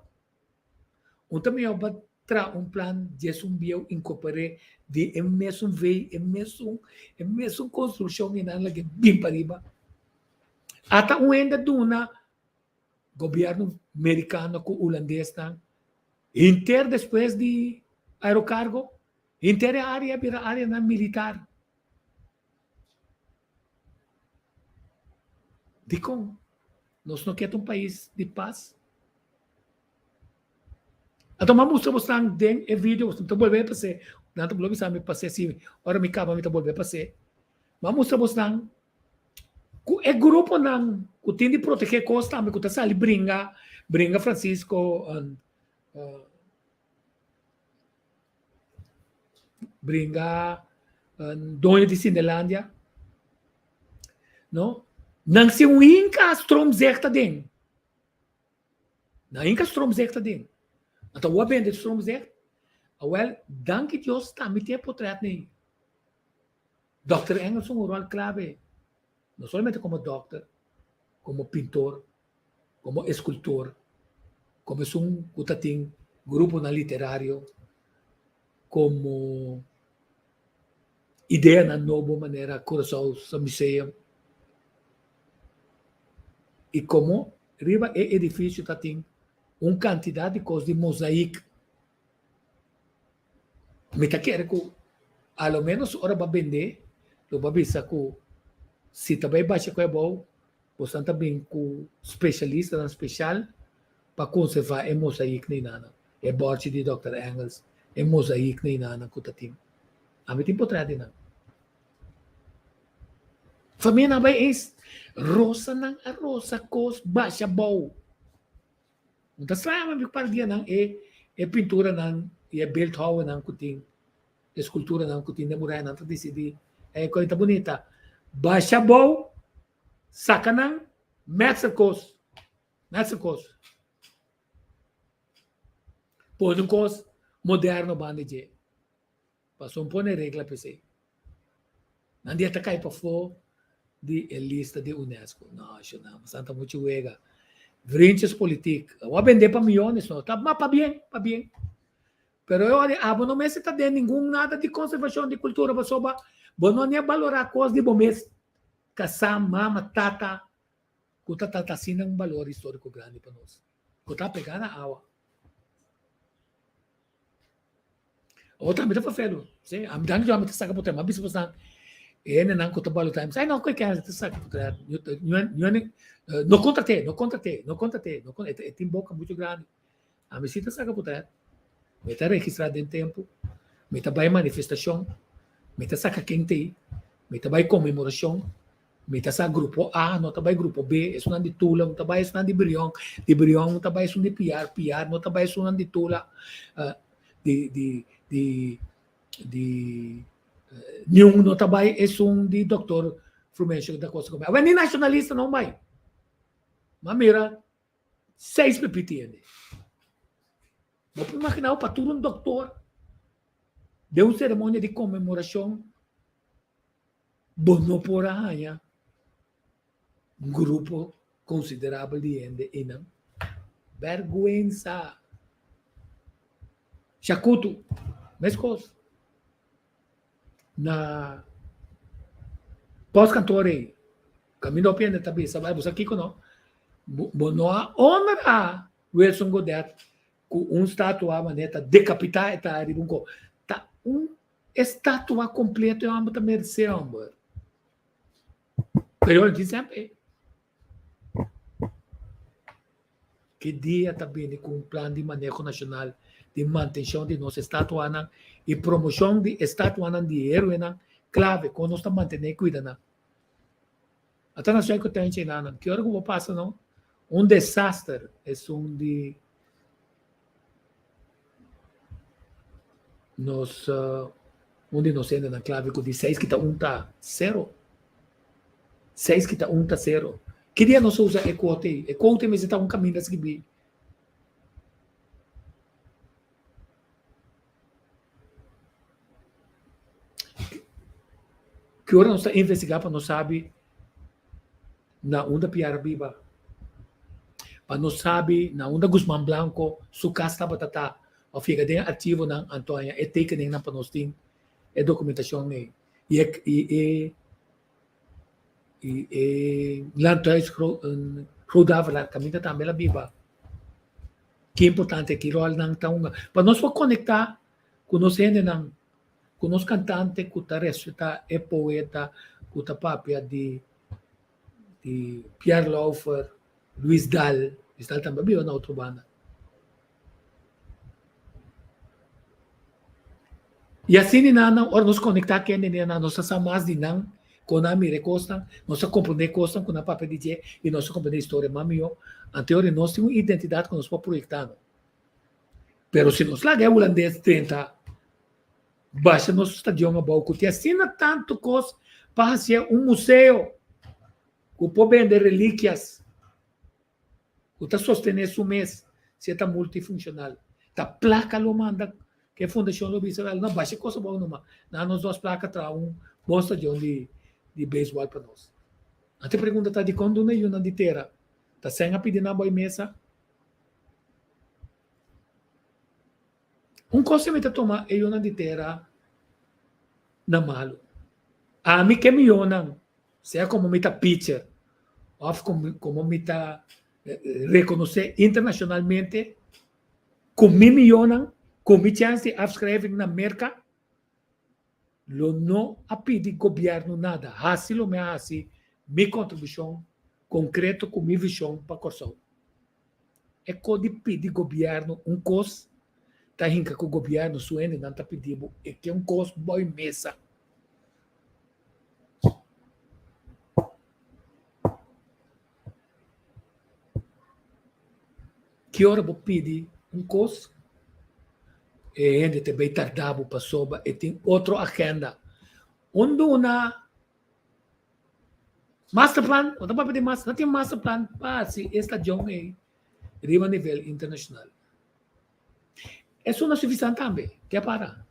Un ta mihó pa traha un plan djes un bieu incorpor'é di e mesun vei, e mesun e mesun construccion y nan lag'é bin pariba. Ata un hende a duna gobierno mericano cu hulandesnan henter despues di aerocargo, henter e area a bira areanan militar. Dikon? Nos no ke ta un pais di pas? Anto mi a mustra bosnan den e video, mi ta bolbe pas'é, nan ta bolbe bisa mi pas'é si ora mi kaba mi ta bolbe pas'é. Mi a mustra bosnan ku e gruponan ku tin di protegé kos tambe ku ta sali bringa, bringa Francisco, bringa doño di Cindelandia, no? Nan si un hinka stroomzicht aden. Nan hinka stroomzicht aden. Anto awor bende stroomzicht? Awel, danki Dios tambe tin e potret nei. Dòkter Engels un ròl klave, no solamente komo dòkter, komo pintor, komo eskultor, komo esun ku ta tin gruponan literario, komo ideanan nobo manera Curaçao Museum. I komo riba e edifisio ta tin un kantidat di kos di mozaik, mi ta kere ku a lo ménos ora bo a bend'é lo bo a bisa ku si ta bai basha ku e abou bosan ta bin ku spesialistanan spesial pa konservá e mozaik neinannan, e bòrchi di dòkter Engels, e mozaik neinannan ku ta tin. Ami tin potrèt di nan. Famianan bai eens rosa nan a rosa kos basha bou. No ta straña mi par dianan e e pinturanan i e beeldhouwennan ku tin, eskulturanan ku tin den murayanan ta disidí e kos ta bunita. Basha bou, saka nan, mètser kos, mètser kos. Pone un kos moderno banda dje. Pasobra pone regla p'esei. Nan dia ta kai pafó di e lista di UNESCO. No, shona, masnan ta muchu wega. Vriendjes politiek. Awor a bendé pa miyones, no. Ta, ma pabien, pabien. Pero e ora abo no mester ta den ningun nada di konservashon di kultura pasobra bo no ni a balorá kos di bo mes kasá, mama, tata, ku ta ta asina un balor históriko grandi pa nos. Ku ta pegá na awa. Awor tambe ta fafelu. Sí, ami dan yo ami ta saka potrèt. Mi a bisa boso nan, e hendenan ku ta balotá, mi bisa, ay no, koe kèns ta saka potrèt. No kontrat'é, no kontrat'é, no kontrat'é, no kontrat'é. E tin boka muchu grandi. Ami si ta saka potrèt. Mi ta registrá den tempu, mi ta bai manifestashon, mi ta saka ken t'ei, mi ta bai konmemorashon, Mi ta sa grupo A no ta bai grupo B, esunnan di Tula no ta bai esunnan di Brion, di Brion no ta bai esun di Piar, Piar no ta bai esunnan di Tula, di di di di niun no ta bai esun di Doctor Frumencio da Costa Gomez. Awe ni nacionalista no bai. Ma mira seis pipiti hende. Bo por imagina bo pa tur un doctor den un ceremonia di conmemoracion Bo no por a haña un grupo konsiderabel di hende einan. Bèrgwensa! Shakutu, meskos. Na pòstkantor ei, kaminda hopi hende ta bisa, bai bo sa kiko no? Bo no a honra Wilson Godet ku un statua manera ta dekapitá e ta riba un ko. Ta un E statua completo e homber ta merece homber. Pero yo di semper ki dia ta bini cu un plan di maneho nacional di mantencion di nos estatuanan y promocion di estatuanan di heroenan clave con nos ta mantene y cuida nan. Ata na sueco tenchi nan ki ora cu bo pasa no un desaster esun di Nos un di nos hendenan clave cu di seis kita un ta cero. Seis kita un ta cero. Ki dia nos a usa e quote ei? E quote mester ta un caminda skibi. Ki ora nos ta investiga pa nos sabi na unda Piara biba, pa nos sabi na unda Guzman Blanco su cas tabata ta, of yega den archivonan anto haña e tekeningnan pa nos tin e documentacion ei y e y e y e landhuis Groot Davelaar caminda tambe el a biba. Ki importante ki rol nan ta hunga pa nos por conecta cu nos hendenan, cu nos cantante cu ta respeta e poeta cu ta papia di di Pierre Lauffer, Luis Daal, Luis Daal tambe a biba na otro banda. Y asina nan, ora nos conecta cu hende nan, nos ta sa mas di nan, con nan a mira e cosnan, nos ta comprende e cosnan cu nan papia di dje y nos ta comprende e historia mas miho. Anto ora nos tin un identidad cu nos por proyecta no. Pero si nos laga e hulandes drenta basha nos stadion abou cu tin asina tanto cos pa hacié un museo cu por bende reliquias cu ta sostene su mes si e ta multifuncional. Ta placa lo manda cu e fundacion lo bisa wel no basha e cos abou numa na nos dos placa traha un bon stadion di di baseball pa nos. Anto e pregunta ta dicon duna e yunan di tera ta sen a pidi nan bo e mesa? Un kos mi ta tuma e yonan di tera na malu. Ami ke mi yonan, sea komo mi ta pitcher. òf komo mi ta rekonosé internashonalmente ku mi mionnan, ku mi chèns di afschrijving na Merka, lo no a pidi gobièrnu nada. Hasi lo mi a hasi mi kontribushon konkreto ku mi vishon pa Kòrsou. E ko di pidi gobièrnu un kos ta hinka ku gobièrnu su hendenan ta pidi bo e ke un kos boi mesa. Ki ora bo pidi un kos, e hende ta bay tarda bo pasobra e tin otro agenda. Un duna masterplan, bo ta papia di master, no tin masterplan pa hasi e stadion ei riba nivel internashonal. Esun no sufisiente tambe, ke a para?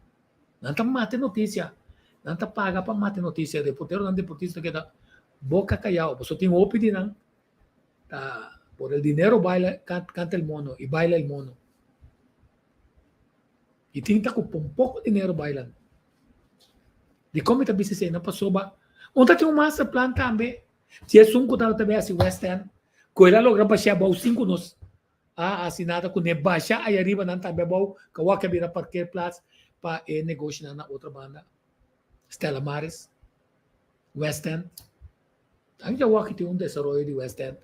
Nan ta mata e notisia, nan ta paga pa mata e notisia, reporteronan deportista keda boka kayao, pasobra tin hopi di nan ta por el dinero baila canta el mono y baila el mono. Y tin ta cu pon poco dinero bailan. Dicon mi ta bisa esey? No pasobra un ta tin un master plan tambe. Si esun cu tabata bay haci West End, cu el a logra basha abao sin cu nos a haci nada cu ne basha aya riba nan tambe abao, cu awor a bira parkeerplaats pa e negoshinan na otro banda, Stella Maris, West End. Ainda awor aki tin un desaroyo di West End,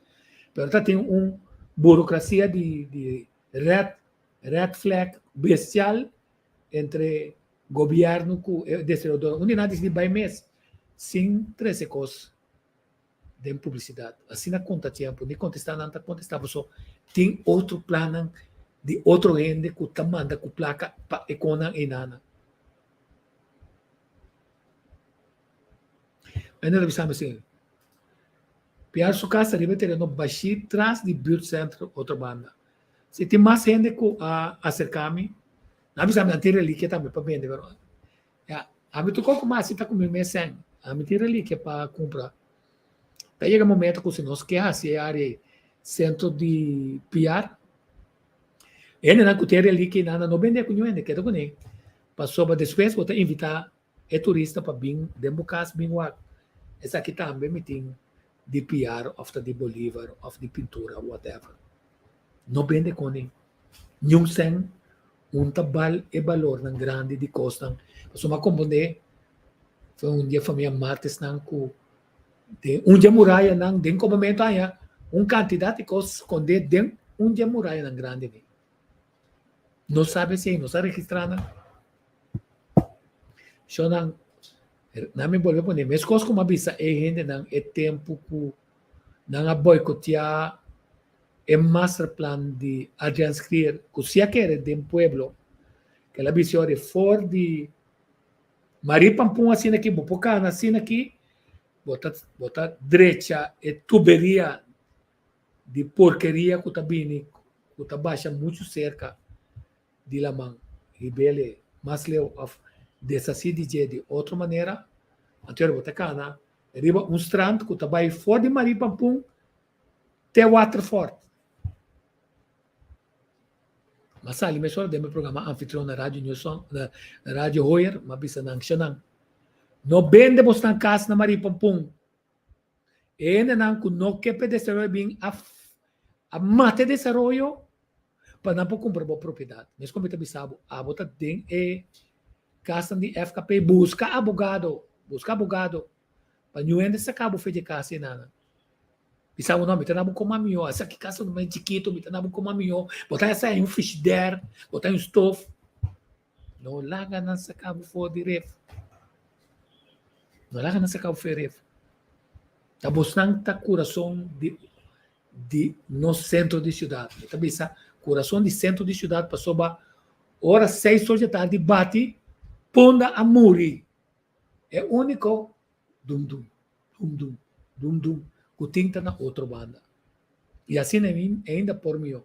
pero ta tin un burocracia di di red red flag bestial entre gobierno cu e desaroyador. Un di nan dicidi bay mes sin trece cos den publicidad. Asina conta tiempo, ni contesta nan ta contesta pasobra tin otro plannan di otro hende cu ta manda cu placa pa e conan eynana. Mende ta bisa mi asin, Piar su kas ta riba e tereno bashí tras di buurtcentrum otro banda. Si tin mas hende ku a aserká mi, nan a bisa mi nan tin relikia tambe pa bende, pero ya, ami tur koko mas si ta ku mi mes sèn, ami tin relikia pa kumpra. Ta yega momento ku si nos ke hasi e área ei sentro di Piar, hendenan ku tin relikia ei nan no bende ku niun hende, keda kuné, pasobra despues bo ta invitá E turista pa bin den bo kas bin wak. Esaki tambe mi tin di piar of ta di Bolivar of di pintura whatever. No bende koni niun sèn un ta bal e balornan grandi di kosnan. Pasobra mi a komprondé for un dia famia Martesnan ku den un dje murayanan den komamentu haña un kantidat di kos skondé den un dje murayanan grandi ni. No sabe esei, no sa registrá nan. Shonnan, nan mi bolbe pone meskos ku mi a bisa e hendenan e tempu ku nan a boikoteá e masterplan di Adriaan Schrier ku si a kere den pueblo, ku el a bisa ora for di Marie Pampun asina aki bo por kana asina aki, bo ta bo ta drecha e tuberia di porkeria ku ta bini ku ta basha muchu serka di laman hib'el mas leu òf deshasí di dje di otro manera, anto bo ta kana riba un strand ku ta bai for di Marie Pampun te Waterfort. M'a sali mesora den mi programa anfitrion na Radio New Song, na Radio Hoyer, m'a bisa nan, Shanan, no bende bosnan kas na Marie Pampun. E hendenan ku no ke pa e desaroyo bin a a mata e desaroyo pa nan por kumpra bo propiedat. Mes ku mi ta bisa bo, abo ta den e kasnan di FKP, buska abogado, buska abogado pa niun hende saka bo fe di e kas enanan. Bisa bo no, mi ta na bo koma mihó, esaki kas ta un chikitu, mi ta na bo koma mihó, bo ta hasi un frishider, bo ta un stof. No laga nan saka bo for di ref. No laga nan saka bo for di ref. Ta bosnan ta kurason di di nos sentro di siudat. Mi ta bisa kurason di sentro di siudat pasobra ora seis or dje tardi bati, Punda a muri. E úniko dum dum, dum dum, dum dum ku tin ta na otro banda. I asina ainda por mihó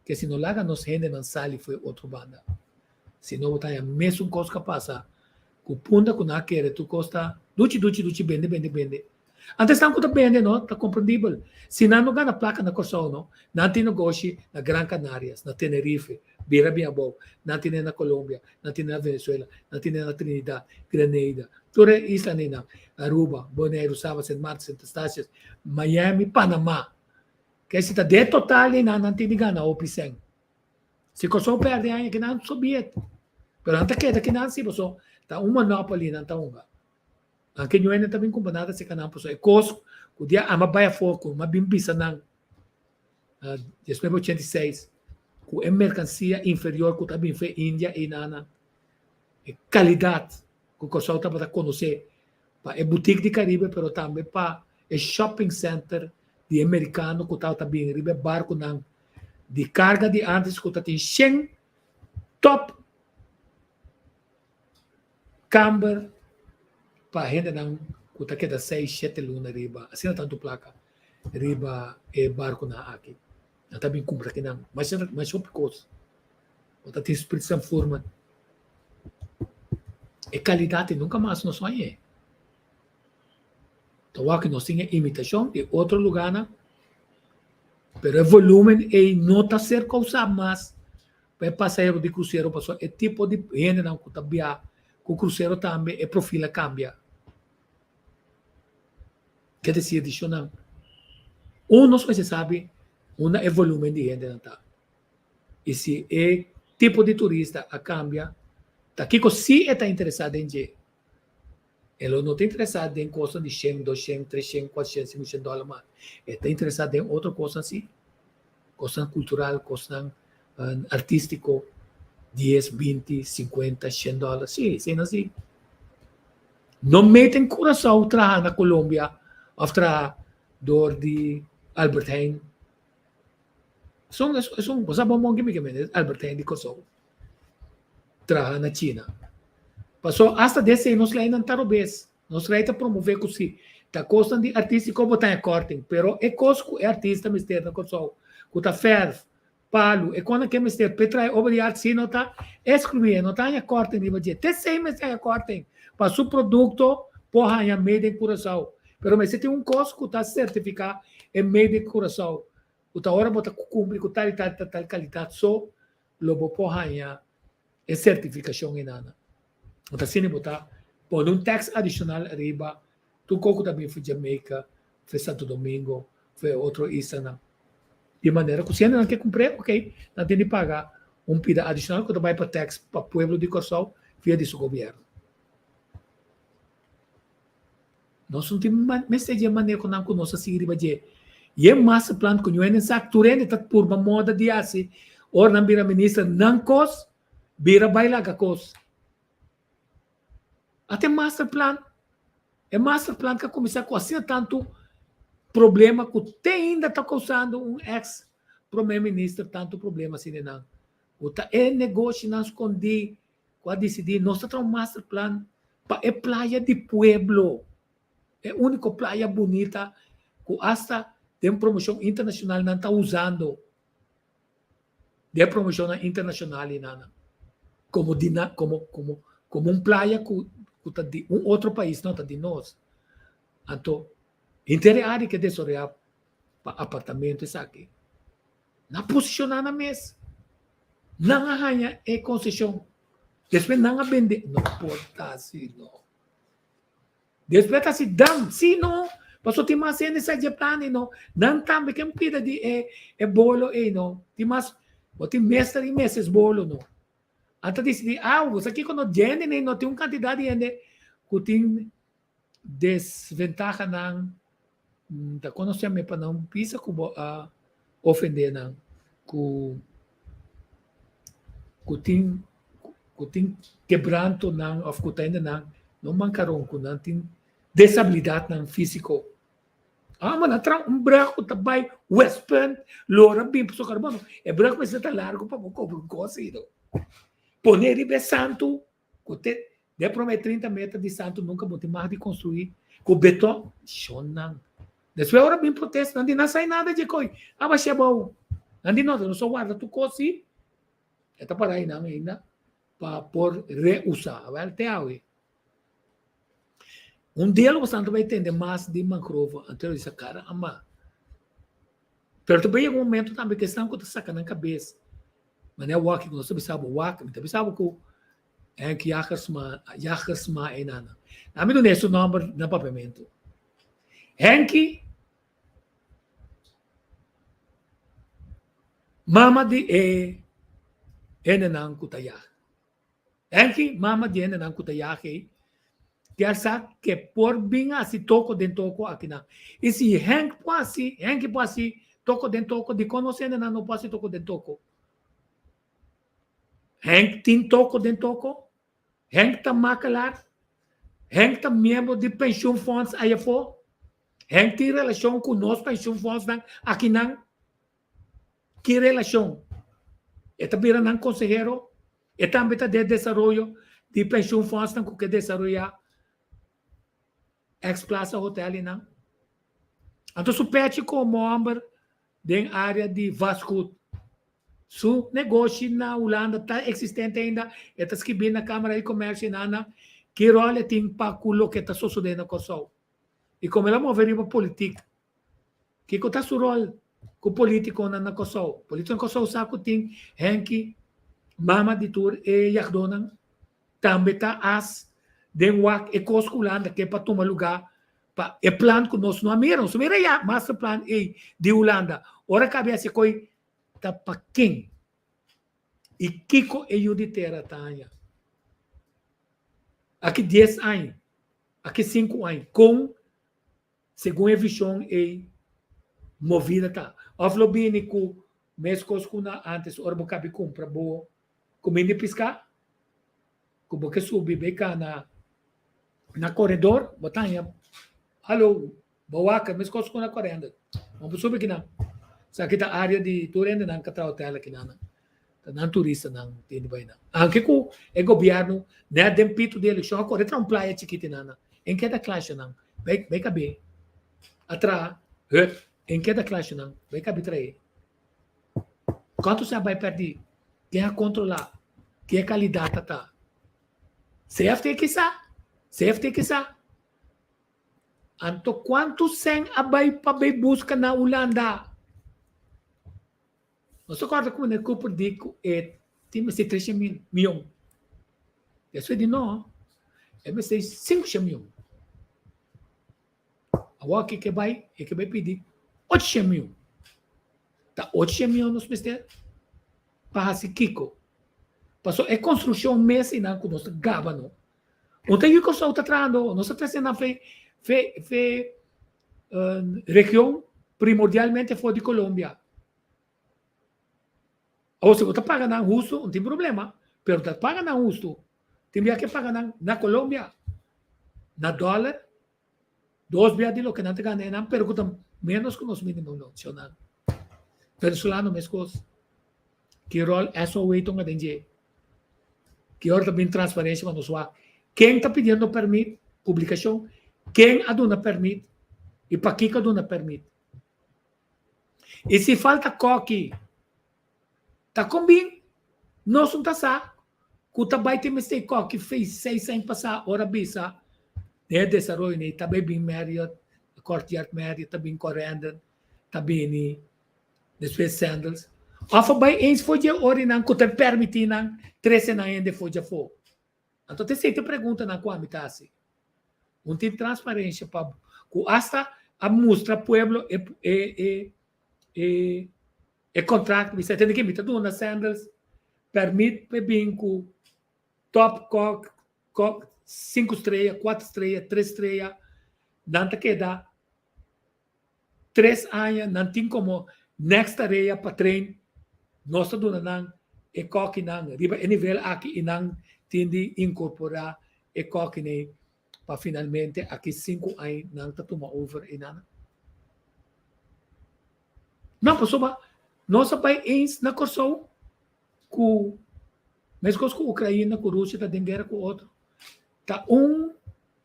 ke si no laga nos hendenan sali for e otro banda. Si no bo ta haña mesun kos ku a pasa ku Punda ku nan a kere tur kos ta duchi duchi duchi bende bende bende. Antes esnan ku ta bende no ta komprendibel. Si nan no gana plaka na Kòrsou no, nan tin negoshi na Gran Canarias, na Tenerife, bira bin abou, nan tine na Colombia, nan tine na Venezuela, nan tine na Trinidad, Grenada. Tur e islanan, Aruba, Boneiru, Saba, Sint Maarten, Sint Eustatius, Miami, Panama. Ke si ta den total di nan, nan tin di gana hopi sèn. Si Kòrsou pèrdè aña ki nan sobiet. Pero nan ta keda ki nan si paso ta un monopoly nan ta hunga. Anke ñuende ta bin kumpra nada serka nan paso e kos ku dia ama bai afó ku mi a bin bisa nan na 1986 ku e merkansia inferior ku ta bin fe India ei nan e kalidat ku Kòrsou tabata konosé pa e butik di Karibe pero tambe pa e shopping center di e merikano ku tabata bin riba e barkunan di karga di antes ku ta tin shen top kamber pa hendenan ku ta keda seis shete luna riba asina tantu plaka riba e barkunan aki. Nan ta bin kumpra kinan masha masha hopi kos. Bo ta tin Spritz en Furman. E kalidat ei nunka mas nos hañ'é. Ta wak nos tin e imitashon di otro lugánan, pero e volúmen ei no ta ser kousá mas pa e pasahero di krusero pasobra e tipo di hendenan ku ta biaha ku krusero tambe e profil a kambia. Ke desir di shonnan? Un nos mester sabi unda e volúmen di hendenan ta i si e tipo di turista a kambia, ta kiko si e ta interesá den dje. E lo no ta interesá den kosnan di shen, doshen, treshen, kuatshen, sinkoshen dòler mas. E ta interesá den otro kosnan sí, kosnan kultural, kosnan artístiko, dies, binti, sinkuenta, shen dòler, sí, eseinan sí. No mete en Curaçao traha na Colombia òf traha dor di Albert Heijn. Esun, esun, bo sa bon bon kimi ke mende Albert Heijn di Kòrsou traha na China. Paso asta desei nos leinan ta robes. Nos lei ta promové ku si ta kosnan di artístiko bo ta haña kòrting, pero e kos ku e artista mester na Kòrsou, ku ta fèrf, palu, e kosnan ke mester p'e traha e obra di arte si no ta eskluí e no ta haña kòrting riba dje. Te esei mester haña kòrting pa su produkto por haña made in Curaçao. Pero mester tin un kos ku ta sertifiká e made in Curaçao, ku ta ora bo ta kumpli ku tal i tal i tal tal kalidat so lo bo por haña e sertifikashon einan. Bo ta asina bo ta pone un tax adishonal riba tur kos ku ta bin for Jamaica, for Santo Domingo, for e otro islanan. Di manera ku si hendenan ke kumpr'é, ok, nan tin di paga un pida adishonal ku ta bai pa tax pa pueblo di Kòrsou via di su gobièrnu. Nos no tin mester dje manera ku nan ku nos a sigui riba dje. I e masterplan ku ñu hende sa tur hende ta purba moda di hasi ora nan bira minister nan kos bira bai laga kos. Ata e masterplan, e masterplan ka kuminsá ku asina tantu problema ku te ainda ta kousando un eks prome minister tantu problema asina nan. Ku ta e negoshinan skondí ku a disidí nos ta traha un masterplan pa e playa di pueblo, e úniko playa bunita ku asta den promoshon internashonal nan ta usando den promoshonnan internashonal i nan komo di nan komo komo komo un playa ku ku ta di un otro pais no ta di nos. Anto henter e área ke desaroyá pa apartamento esaki. Nan posishoná nan mes. Nan a haña e konseshon. Despues nan a bende. No por ta asi no. Despues ta hasi dam. Si no. Pasobra tin mas hende sa dje plan ei no. Nan tambe ken pida di e e bolo ei no. Tin mas, bo tin mester i meses bolo no. Nan ta disidí, ah, bo sa kiko no, dje hende nei no tin un kantidat di hende ku tin desventahanan ta konosé mi pa nan bisa ku bo a ofendé nan ku ku tin ku tin kebrantonan òf ku ta hende nan no mankaron ku nan tin desabilidatnan físiko. Amo nan traha un brug ku ta bai Westpunt lora bin pasobra Carbono e brug mester ta largu pa bo kobra un kos ei do. Pone riba e santu Ku te den prome 30 meter di santu nunka bo tin mag di konstruí ku beton. Shonnan. Despues ora bin protesta nan di nan sai nada dje koi. Aba shé bou. Nan di no, nos a warda tur kos si. E ta para einan ainda pa por reusá. Awel te awe. Un dia lo bo ta bai tende mas di mangrove anto lo bisa caramba. Pero ta bai yega un momento tambe ku esnan ku ta saka nan kabes Manera wak ku nos ta bisa bo wak, mi ta bisa bo ku Henk Jagersma, Jagersma ei nan. Ami duna su nòmber na papiamentu. Henky mama di e hendenan ku ta yag. Henky mama di e hendenan ku ta yag ei kier sa ke por bin hasi toko den toko akinan. I si Henk por hasi, Henky por hasi toko den toko, dikon nos hendenan no por hasi toko den toko? Henk tin toko den toko? Henk ta makelaar? Henk ta miembro di pensioenfonds ayafó? Henk tin relashon ku nos pensioenfondsnan akinan? Ki relashon? E ta bira nan konsehero? E tambe ta den desaroyo di pensioenfondsnan ku ke desaroyá ex Plaza Hotel i nan? Anto su pechi komo hòmber den área di vastgoed. Su negoshi na Hulanda ta eksistente ainda, e ta skibí na Kámara di Komèrsio i nana ki ròl e tin pa ku loke ta sosodé na Kòrsou. I komo el a move riba politik, kiko ta su ròl ku polítikonan na Kòrsou? Polítikonan na Kòrsou sa ku tin Henky, mama di tur e yagdónan, tambe ta as den wak e kos ku Hulanda ke pa tuma lugá pa e plan ku nos no a mira. Nos a mira ya masterplan ei di Hulanda. Ora kabe hasi koi ta pa ken i kiko e yu di tera ta haña? Aki dies aña, aki sinku aña, kon segun e vishon ei movida ta? Òf lo bini ku meskos ku na ántes ora bo kabi kumpra bo kuminda di piská? Ku bo ke subi bay kana na koredor bo ta haña halo bo wak meskos ku na korenda bo por subi kinan esaki ta area di tur hendenan ka traha hotel akinan ta nan turistanan tin di bay nan anke ku e gobièrnu nèt den pito di elekshon a kore traha un playa chikiti nan en keda klashanan bay bay kabe a traha hut en keda klashanan bay kabe trae. Kuantu sa bai pèrdí? Ken a kontrolá? Ki e kalidat ta ta? CFT kisa? CFT kisa? Anto kuantu sèn a bai pa bai buska na Hulanda? Nos ta kòrda ku meneer Cooper di ku e tin mester tresha mil mion. Despues di no, e mester sinkusha mion. Awor ke ke bai, e ke bai pidi ocho mil. Ta ocho mil nos mester pa hasi kiko? Paso e konstrukshon mes einan ku nos ta gaba no. Un ta yu Kòrsou ta trahando, nos ta trese nan fe fe fe region primordialmente for di Colombia. Awor si bo ta paga nan hustu, no tin problema, pero ta paga nan hustu. Tin bia ke paga nan na Colombia na dòler, dos bia di loke nan ta gana einan, pero ku ta ménos ku nos mínimo nashonal. Venezolano meskos. Ki ròl SOA tonga den dje? Ki ora ta bin transparensia pa nos wak ken ta pidiendo pèrmit, publikashon, ken a duna pèrmit i pakiko a duna pèrmit? I si falta kòki, ta konbin nos un ta sa ku ta bai tin mester kòki fei seis aña pasá ora bisa den e desaroyo nei ta bai bin Marriott, Courtyard Marriott, ta bin Corendon, ta bini despues Sandals. Òf a bai eens for dje orinan ku ta permití nan trese nan hende for djafó. Anto ta esei ta e preguntanan ku ami ta hasi. Un tin transparencia pa cu hasta a mustra pueblo e e e e e contract bisa tende ki mi ta duna Sandals permit pa e bin cu top kok kok sinku strea kuater strea tres strea nan ta keda tres aña nan tin como next tarea pa train nos ta duna nan e kokinan riba e nivel aki y nan tin di incorpora e kokinan pa finalmente aki sinku aña nan ta tuma over eynan. No pasobra nos a bay eens na Kòrsou ku meskos ku Ukraina ku Rusia ta den guera ku otro ta un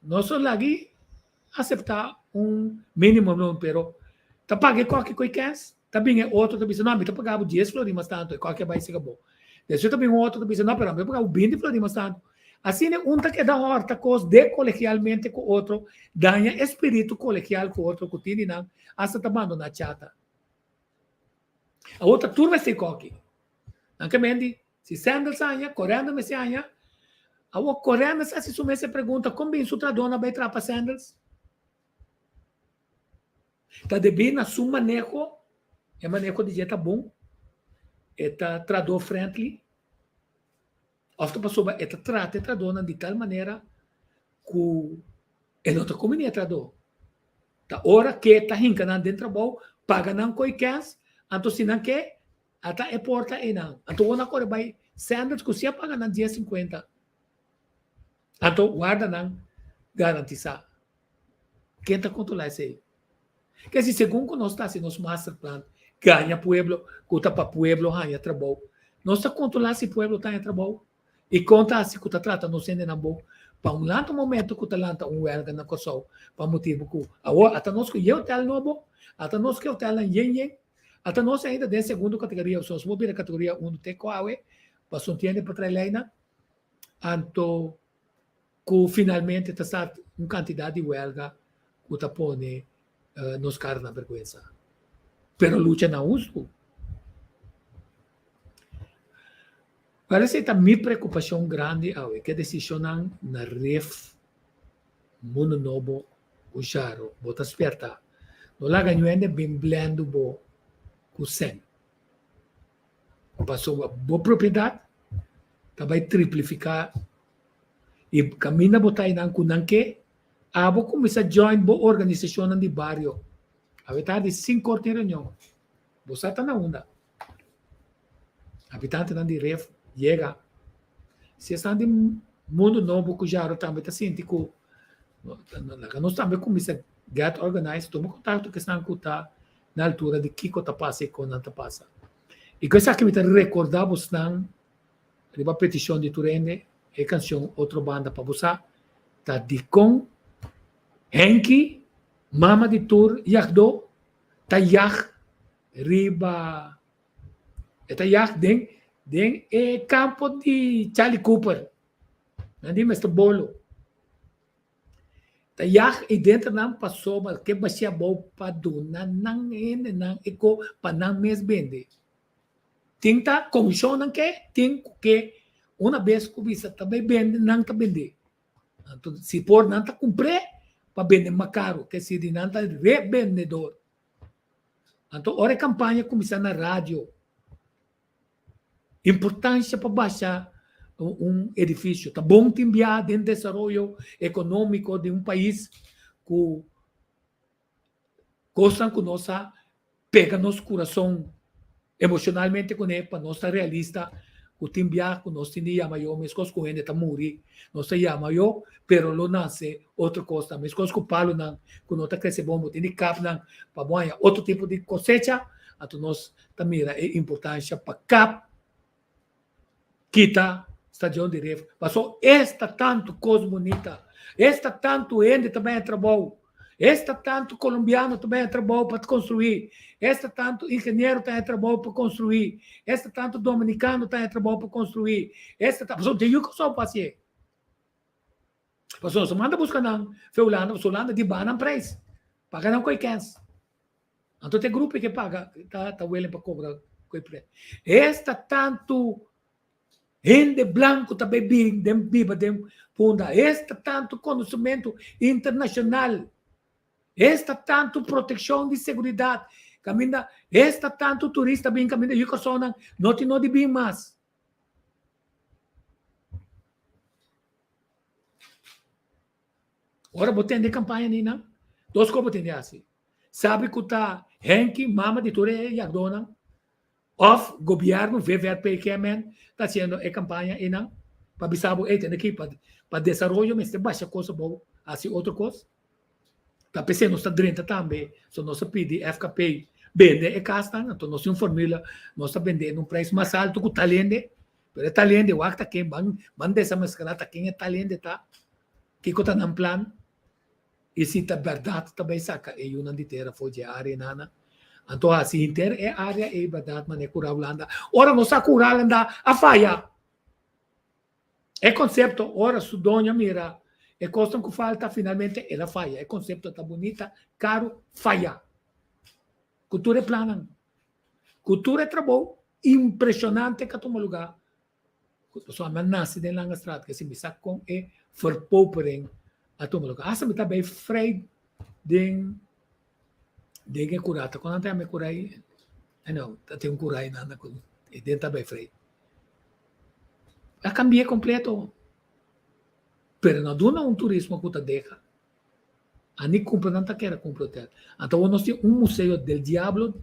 nos a lagi aseptá un mínimo loan pero ta paga e kòki ku e kès ta bin e otro ta bisa no mi ta paga bo dies florin mas tantu e kòki a bai sega bo despues ta bin un otro ta bisa no pero ami ta paga bo binti florin mas tantu asina un ta keda hòrta kos de kolegialmente ku otro daña e spiritu kolegial ku otro ku tin di nan asta ta bandoná chata. Awor ta tur mester koki. Nan ke mendi, si Sandals haña, Corendon mester haña. Awor Corenders a hasi su mes e pregunta kon bin su tradónan bai trapa Sandals? Ta debí na su maneho, e maneho di dje ta bon, e ta tradó friendly, òf ta pasobra e ta trata e tradónan di tal manera ku e no ta kumbiní e tradó. Ta ora ke ta hinka nan den trabou, paga nan koi kèns, anto si nan ke, ata e porta einan. Anto wou nan kore bai Sanders ku si a paga nan dies sinkuenta. Anto warda nan garantisá. Ken ta kontrolá esei? Ke si segun ku nos ta hasi nos masterplan gaña pueblo ku ta pa pueblo haña trabou, nos ta kontrolá si pueblo ta haña trabou? I kon ta hasi ku ta trata nos hendenan bon? Pa un lanta momento ku ta lanta un wèlga na Kòrsou pa motibu ku awor ata nos ku yen hotèl nobo, ata nos ku e hotèlnan yen yen, ata nos ainda den segundo kategoria, nos por bira kategoria uno te ku awe, pasobra un hende por trae leinan, anto ku finalmente ta start un kantidat di wèlga ku ta pone nos kara na bèrgwensa. Pero lucha na hustu. Parece ta mi preokupashon grandi awe ku e desishonnan na Rif Mundu Nobo ku Jaro. Bo ta spierta. No laga ñuende bin blendu bo ku sèn. Pasobra bo propiedat ta bai triplifiká i kaminda bo ta einan ku nan ke, abo kuminsá join bo organisashonnan di bario. Awe tardi sinkor tin reunion. Bo sa ta na unda. Habitantenan di Ref yega. Si esnan di Mundu Nobo ku Jaro tambe ta sinti ku laga nos tambe kuminsá get organized, tuma kontakto ku esnan ku ta na altura di kiko ta pasa i kon nan ta pasa. I ku esaki mi ta rekordá bosnan riba petishon di tur hende e kanshon Otro Banda pa bo sa ta dikon Henky, mama di tur yagdó, ta yag riba e ta yag den den e kampo di Charlie Cooper. Nan di mester bolo. Ta yag ei denter nan pasobra ke bashia abou pa duna nan hendenan e ko pa nan mes bende. Tin ta komishonnan ke tin ku ke una bes ku bisa ta bai bende nan ta bende. Anto si por nan ta kumpr'é pa bende mas karu ke si di nan ta rebendedor. Anto ora e kampaña kuminsá na radio Importancia pa basha un edificio. Ta bon tin bia den desaroyo economico di un pais cu cosnan cu nos a pega nos curason emocionalmente cune pa nos ta realista cu tin bia cu nos tin di yama yo mescos cu hende ta muri nos ta yama yo pero lo nace otro cosnan mescos cu palonan cu no ta crece bon bo tin di kap nan pa bo haña otro tipo di cosecha anto nos ta mira e importancia pa kap kita stadion di Rif. Paso esta tanto cos bunita, esta tanto hende ta bay trabou, esta tanto colombiano ta bay trabou pa construi, esta tanto ingeniero ta trabou pa construi, esta tanto dominicano ta trabou pa construi, esta ta, paso den yu so pa hacié. Paso nos manda busca nan fe Hulanda, paso Hulanda di baha nan prijs, paga nan koe kens. Anto te grupo ke paga ta ta willing pa cobra koe prijs. Esta tanto hende blanco ta bay bin den biba den Punda, esta tanto conocimento internacional, esta tanto proteccion di seguridad, caminda esta tanto turista bin caminda yu Kòrsounan no tin no di bin mas. Ora bo tende campaña ninan, dos cos bo tende haci. Sabi cu ta Henky, mama di tur e yagdónan, of gobierno, VVRP, KMN, ta haciendo e campaña einan pa bisa bo, ey, tende aki, pa desaroyo mester basha cos abou, haci otro cos. Ta p'esei nos ta drenta tambe, so nos a pidi FKP bende e casnan, anto nos tin un formula, nos ta bende na un prijs mas alto cu tal hende, pero e tal hende wak ta ken, ban ban desamascara ta ken e tal hende ta, kico ta nan plan. I si ta bèrdat ta bai saka e yunan di tera for dje área nana, anto hasi henter e área ei bèrdat manera ku Hulanda. Ora nos sa ku Hulanda a faya e konsepto, ora su doño a mira e kosnan ku falta, finalmente el a faya. E konsepto ta bunita, karu, faya. Ku tur e plannan, ku tur e trabou impreshonante ku a tuma lugá. Pasobra mi a nase den Langestraat, kesi mi sa kon e verpopering a tuma lugar. Hasta mi ta bay vrij den den e kura. Ta kon nan ta yama e kura ei? Anyhow, ta tin un kura einan ku e den ta bay vrij. A kambi'é kompleto. Pero no duna un turismo ku ta deha. A ni kumpra nan ta kere kumpra hotel. Anto awor nos tin un museo del diablo.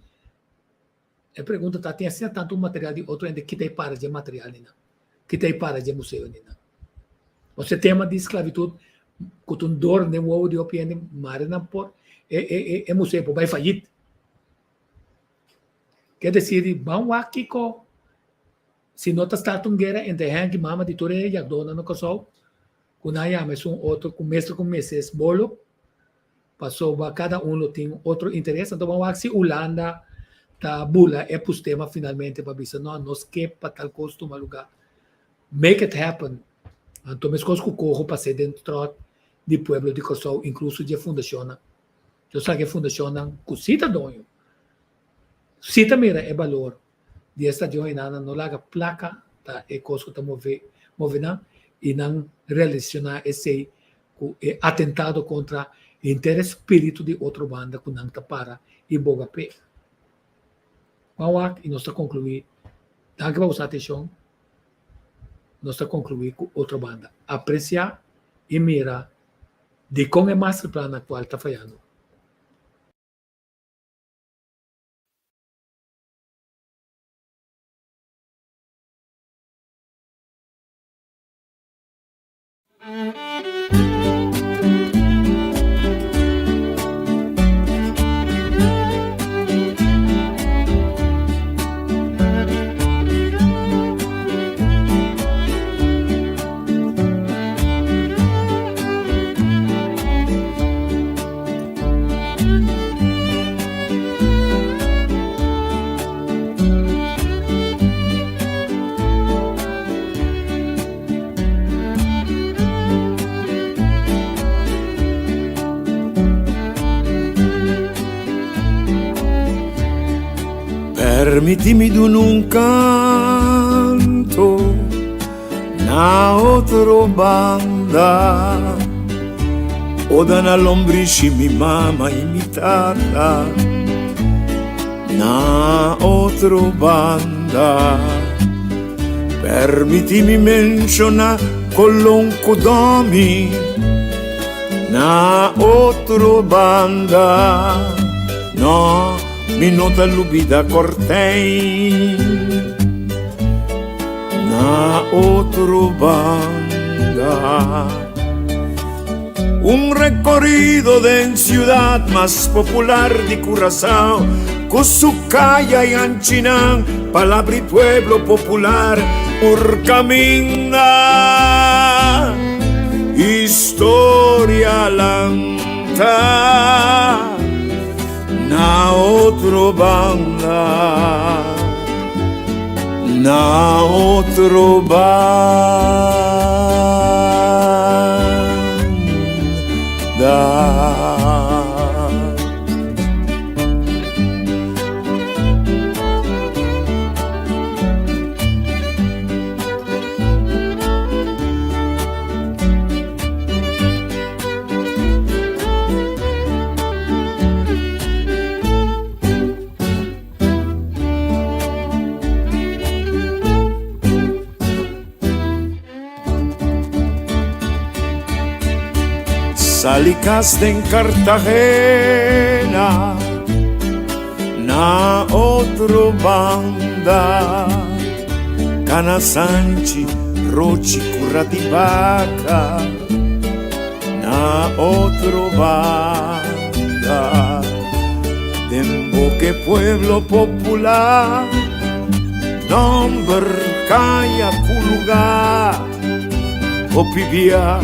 E pregunta ta, tin asina tantu material di otro hende, kita e para dje material ninan? Kita e para dje museo ninan? Nos e tema di sklabitut ku ta un dor den wowo di hopi hende, mare nan por e e e e museo por bai fayit. Ke desir di ban wak kiko si no ta start un guera entre Henk i mama di tur e yagdónan na Kòrsou ku nan yama esun otro ku mester ku meses bolo pasobra kada un lo tin otro interes. Anto ban wak si Hulanda ta bula e pustema finalmente pa bisa no nos ke pa tal kos tuma lugá. Make it happen. Anto meskos ku koho pas'é den tròt di pueblo di Kòrsou inkluso dje fundashonnan. Yo sa ku e fundashonnan ku si ta doño, si ta mira e balor di e stadion i nan no laga plaka ta e kos ku ta move move nan i nan relashoná esei ku e atentado kontra henter e spiritu di otro banda ku nan ta para i boga p'e. Ban wak i nos ta konkluí. Danki pa boso atenshon. Nos ta konkluí ku otro banda. Apresiá i mira dikon e masterplan aktual ta fayando.
Permití mi duna un canto na otro banda Oda na lombrishi mi mama y mi tata Na otro banda Permití mi menshoná Colon ku Domi Na otro banda No, mi no ta lubida Cortijn Na otro banda Un recorrido den ciudad mas popular di Curaçao Cu su caya y anchinan palabra y pueblo popular Ur caminda Historia lanta Na otro banda Na otro banda. Sali kas den Cartagena na otro banda Cana Sanchi, Rochi, Curra di Baca na otro banda Den boke pueblo popular Nomber kaya ku lugar Hopi bia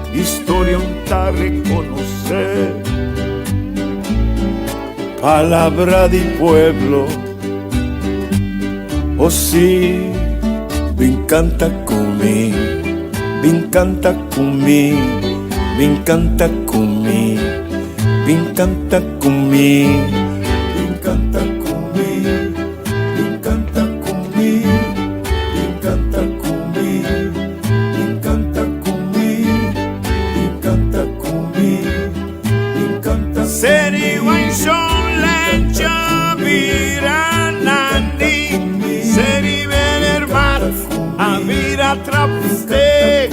historia un ta reconoce Palabra di pueblo Oh si Bin canta cu mi Bin canta cu mi Bin canta cu mi Bin canta cu mi Bin canta cu mi Bin canta cu mi Bin canta cu mi. Trapsteeg,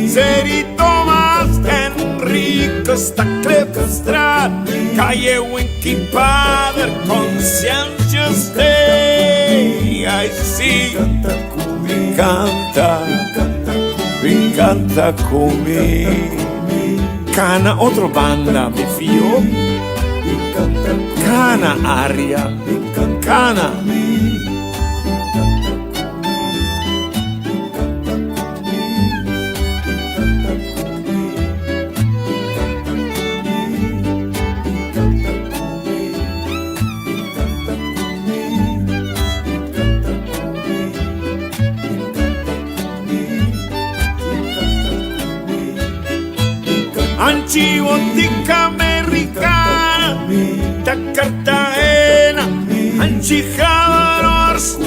Seri Thomas Henricus ta Klipstraat, Calle Winky Pader, Conscientiussteeg. Ai si, canta, canta cu mi. Cana otro banda, mi fio. Cana aria, cana. Anchi Botica Americana, ta Cartagena, Anchi Javarors,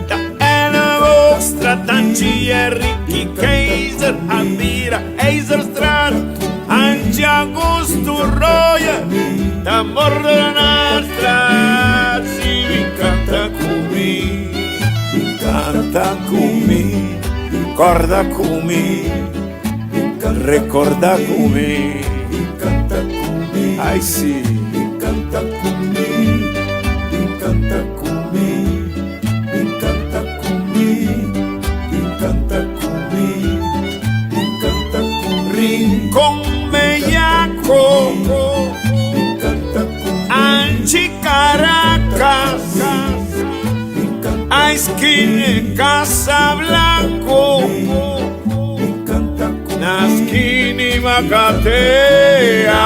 ta Elleboogstraat, Anchi Ricky Keizer, Adira IJzerstraat, Anchi Augusto Roya, ta Mordonastraat, si mi canta cu mi, canta cu mi, corda cu mi, recorda cu mi, ai si.
Canta cu mi, canta cu mi, canta cu mi, canta cu mi, canta cu mi.
Rincón Bellaco,
Canta cu mi,
Anchi Caracas, Esquina Casablanco,
canta cu
Naskini Macatea.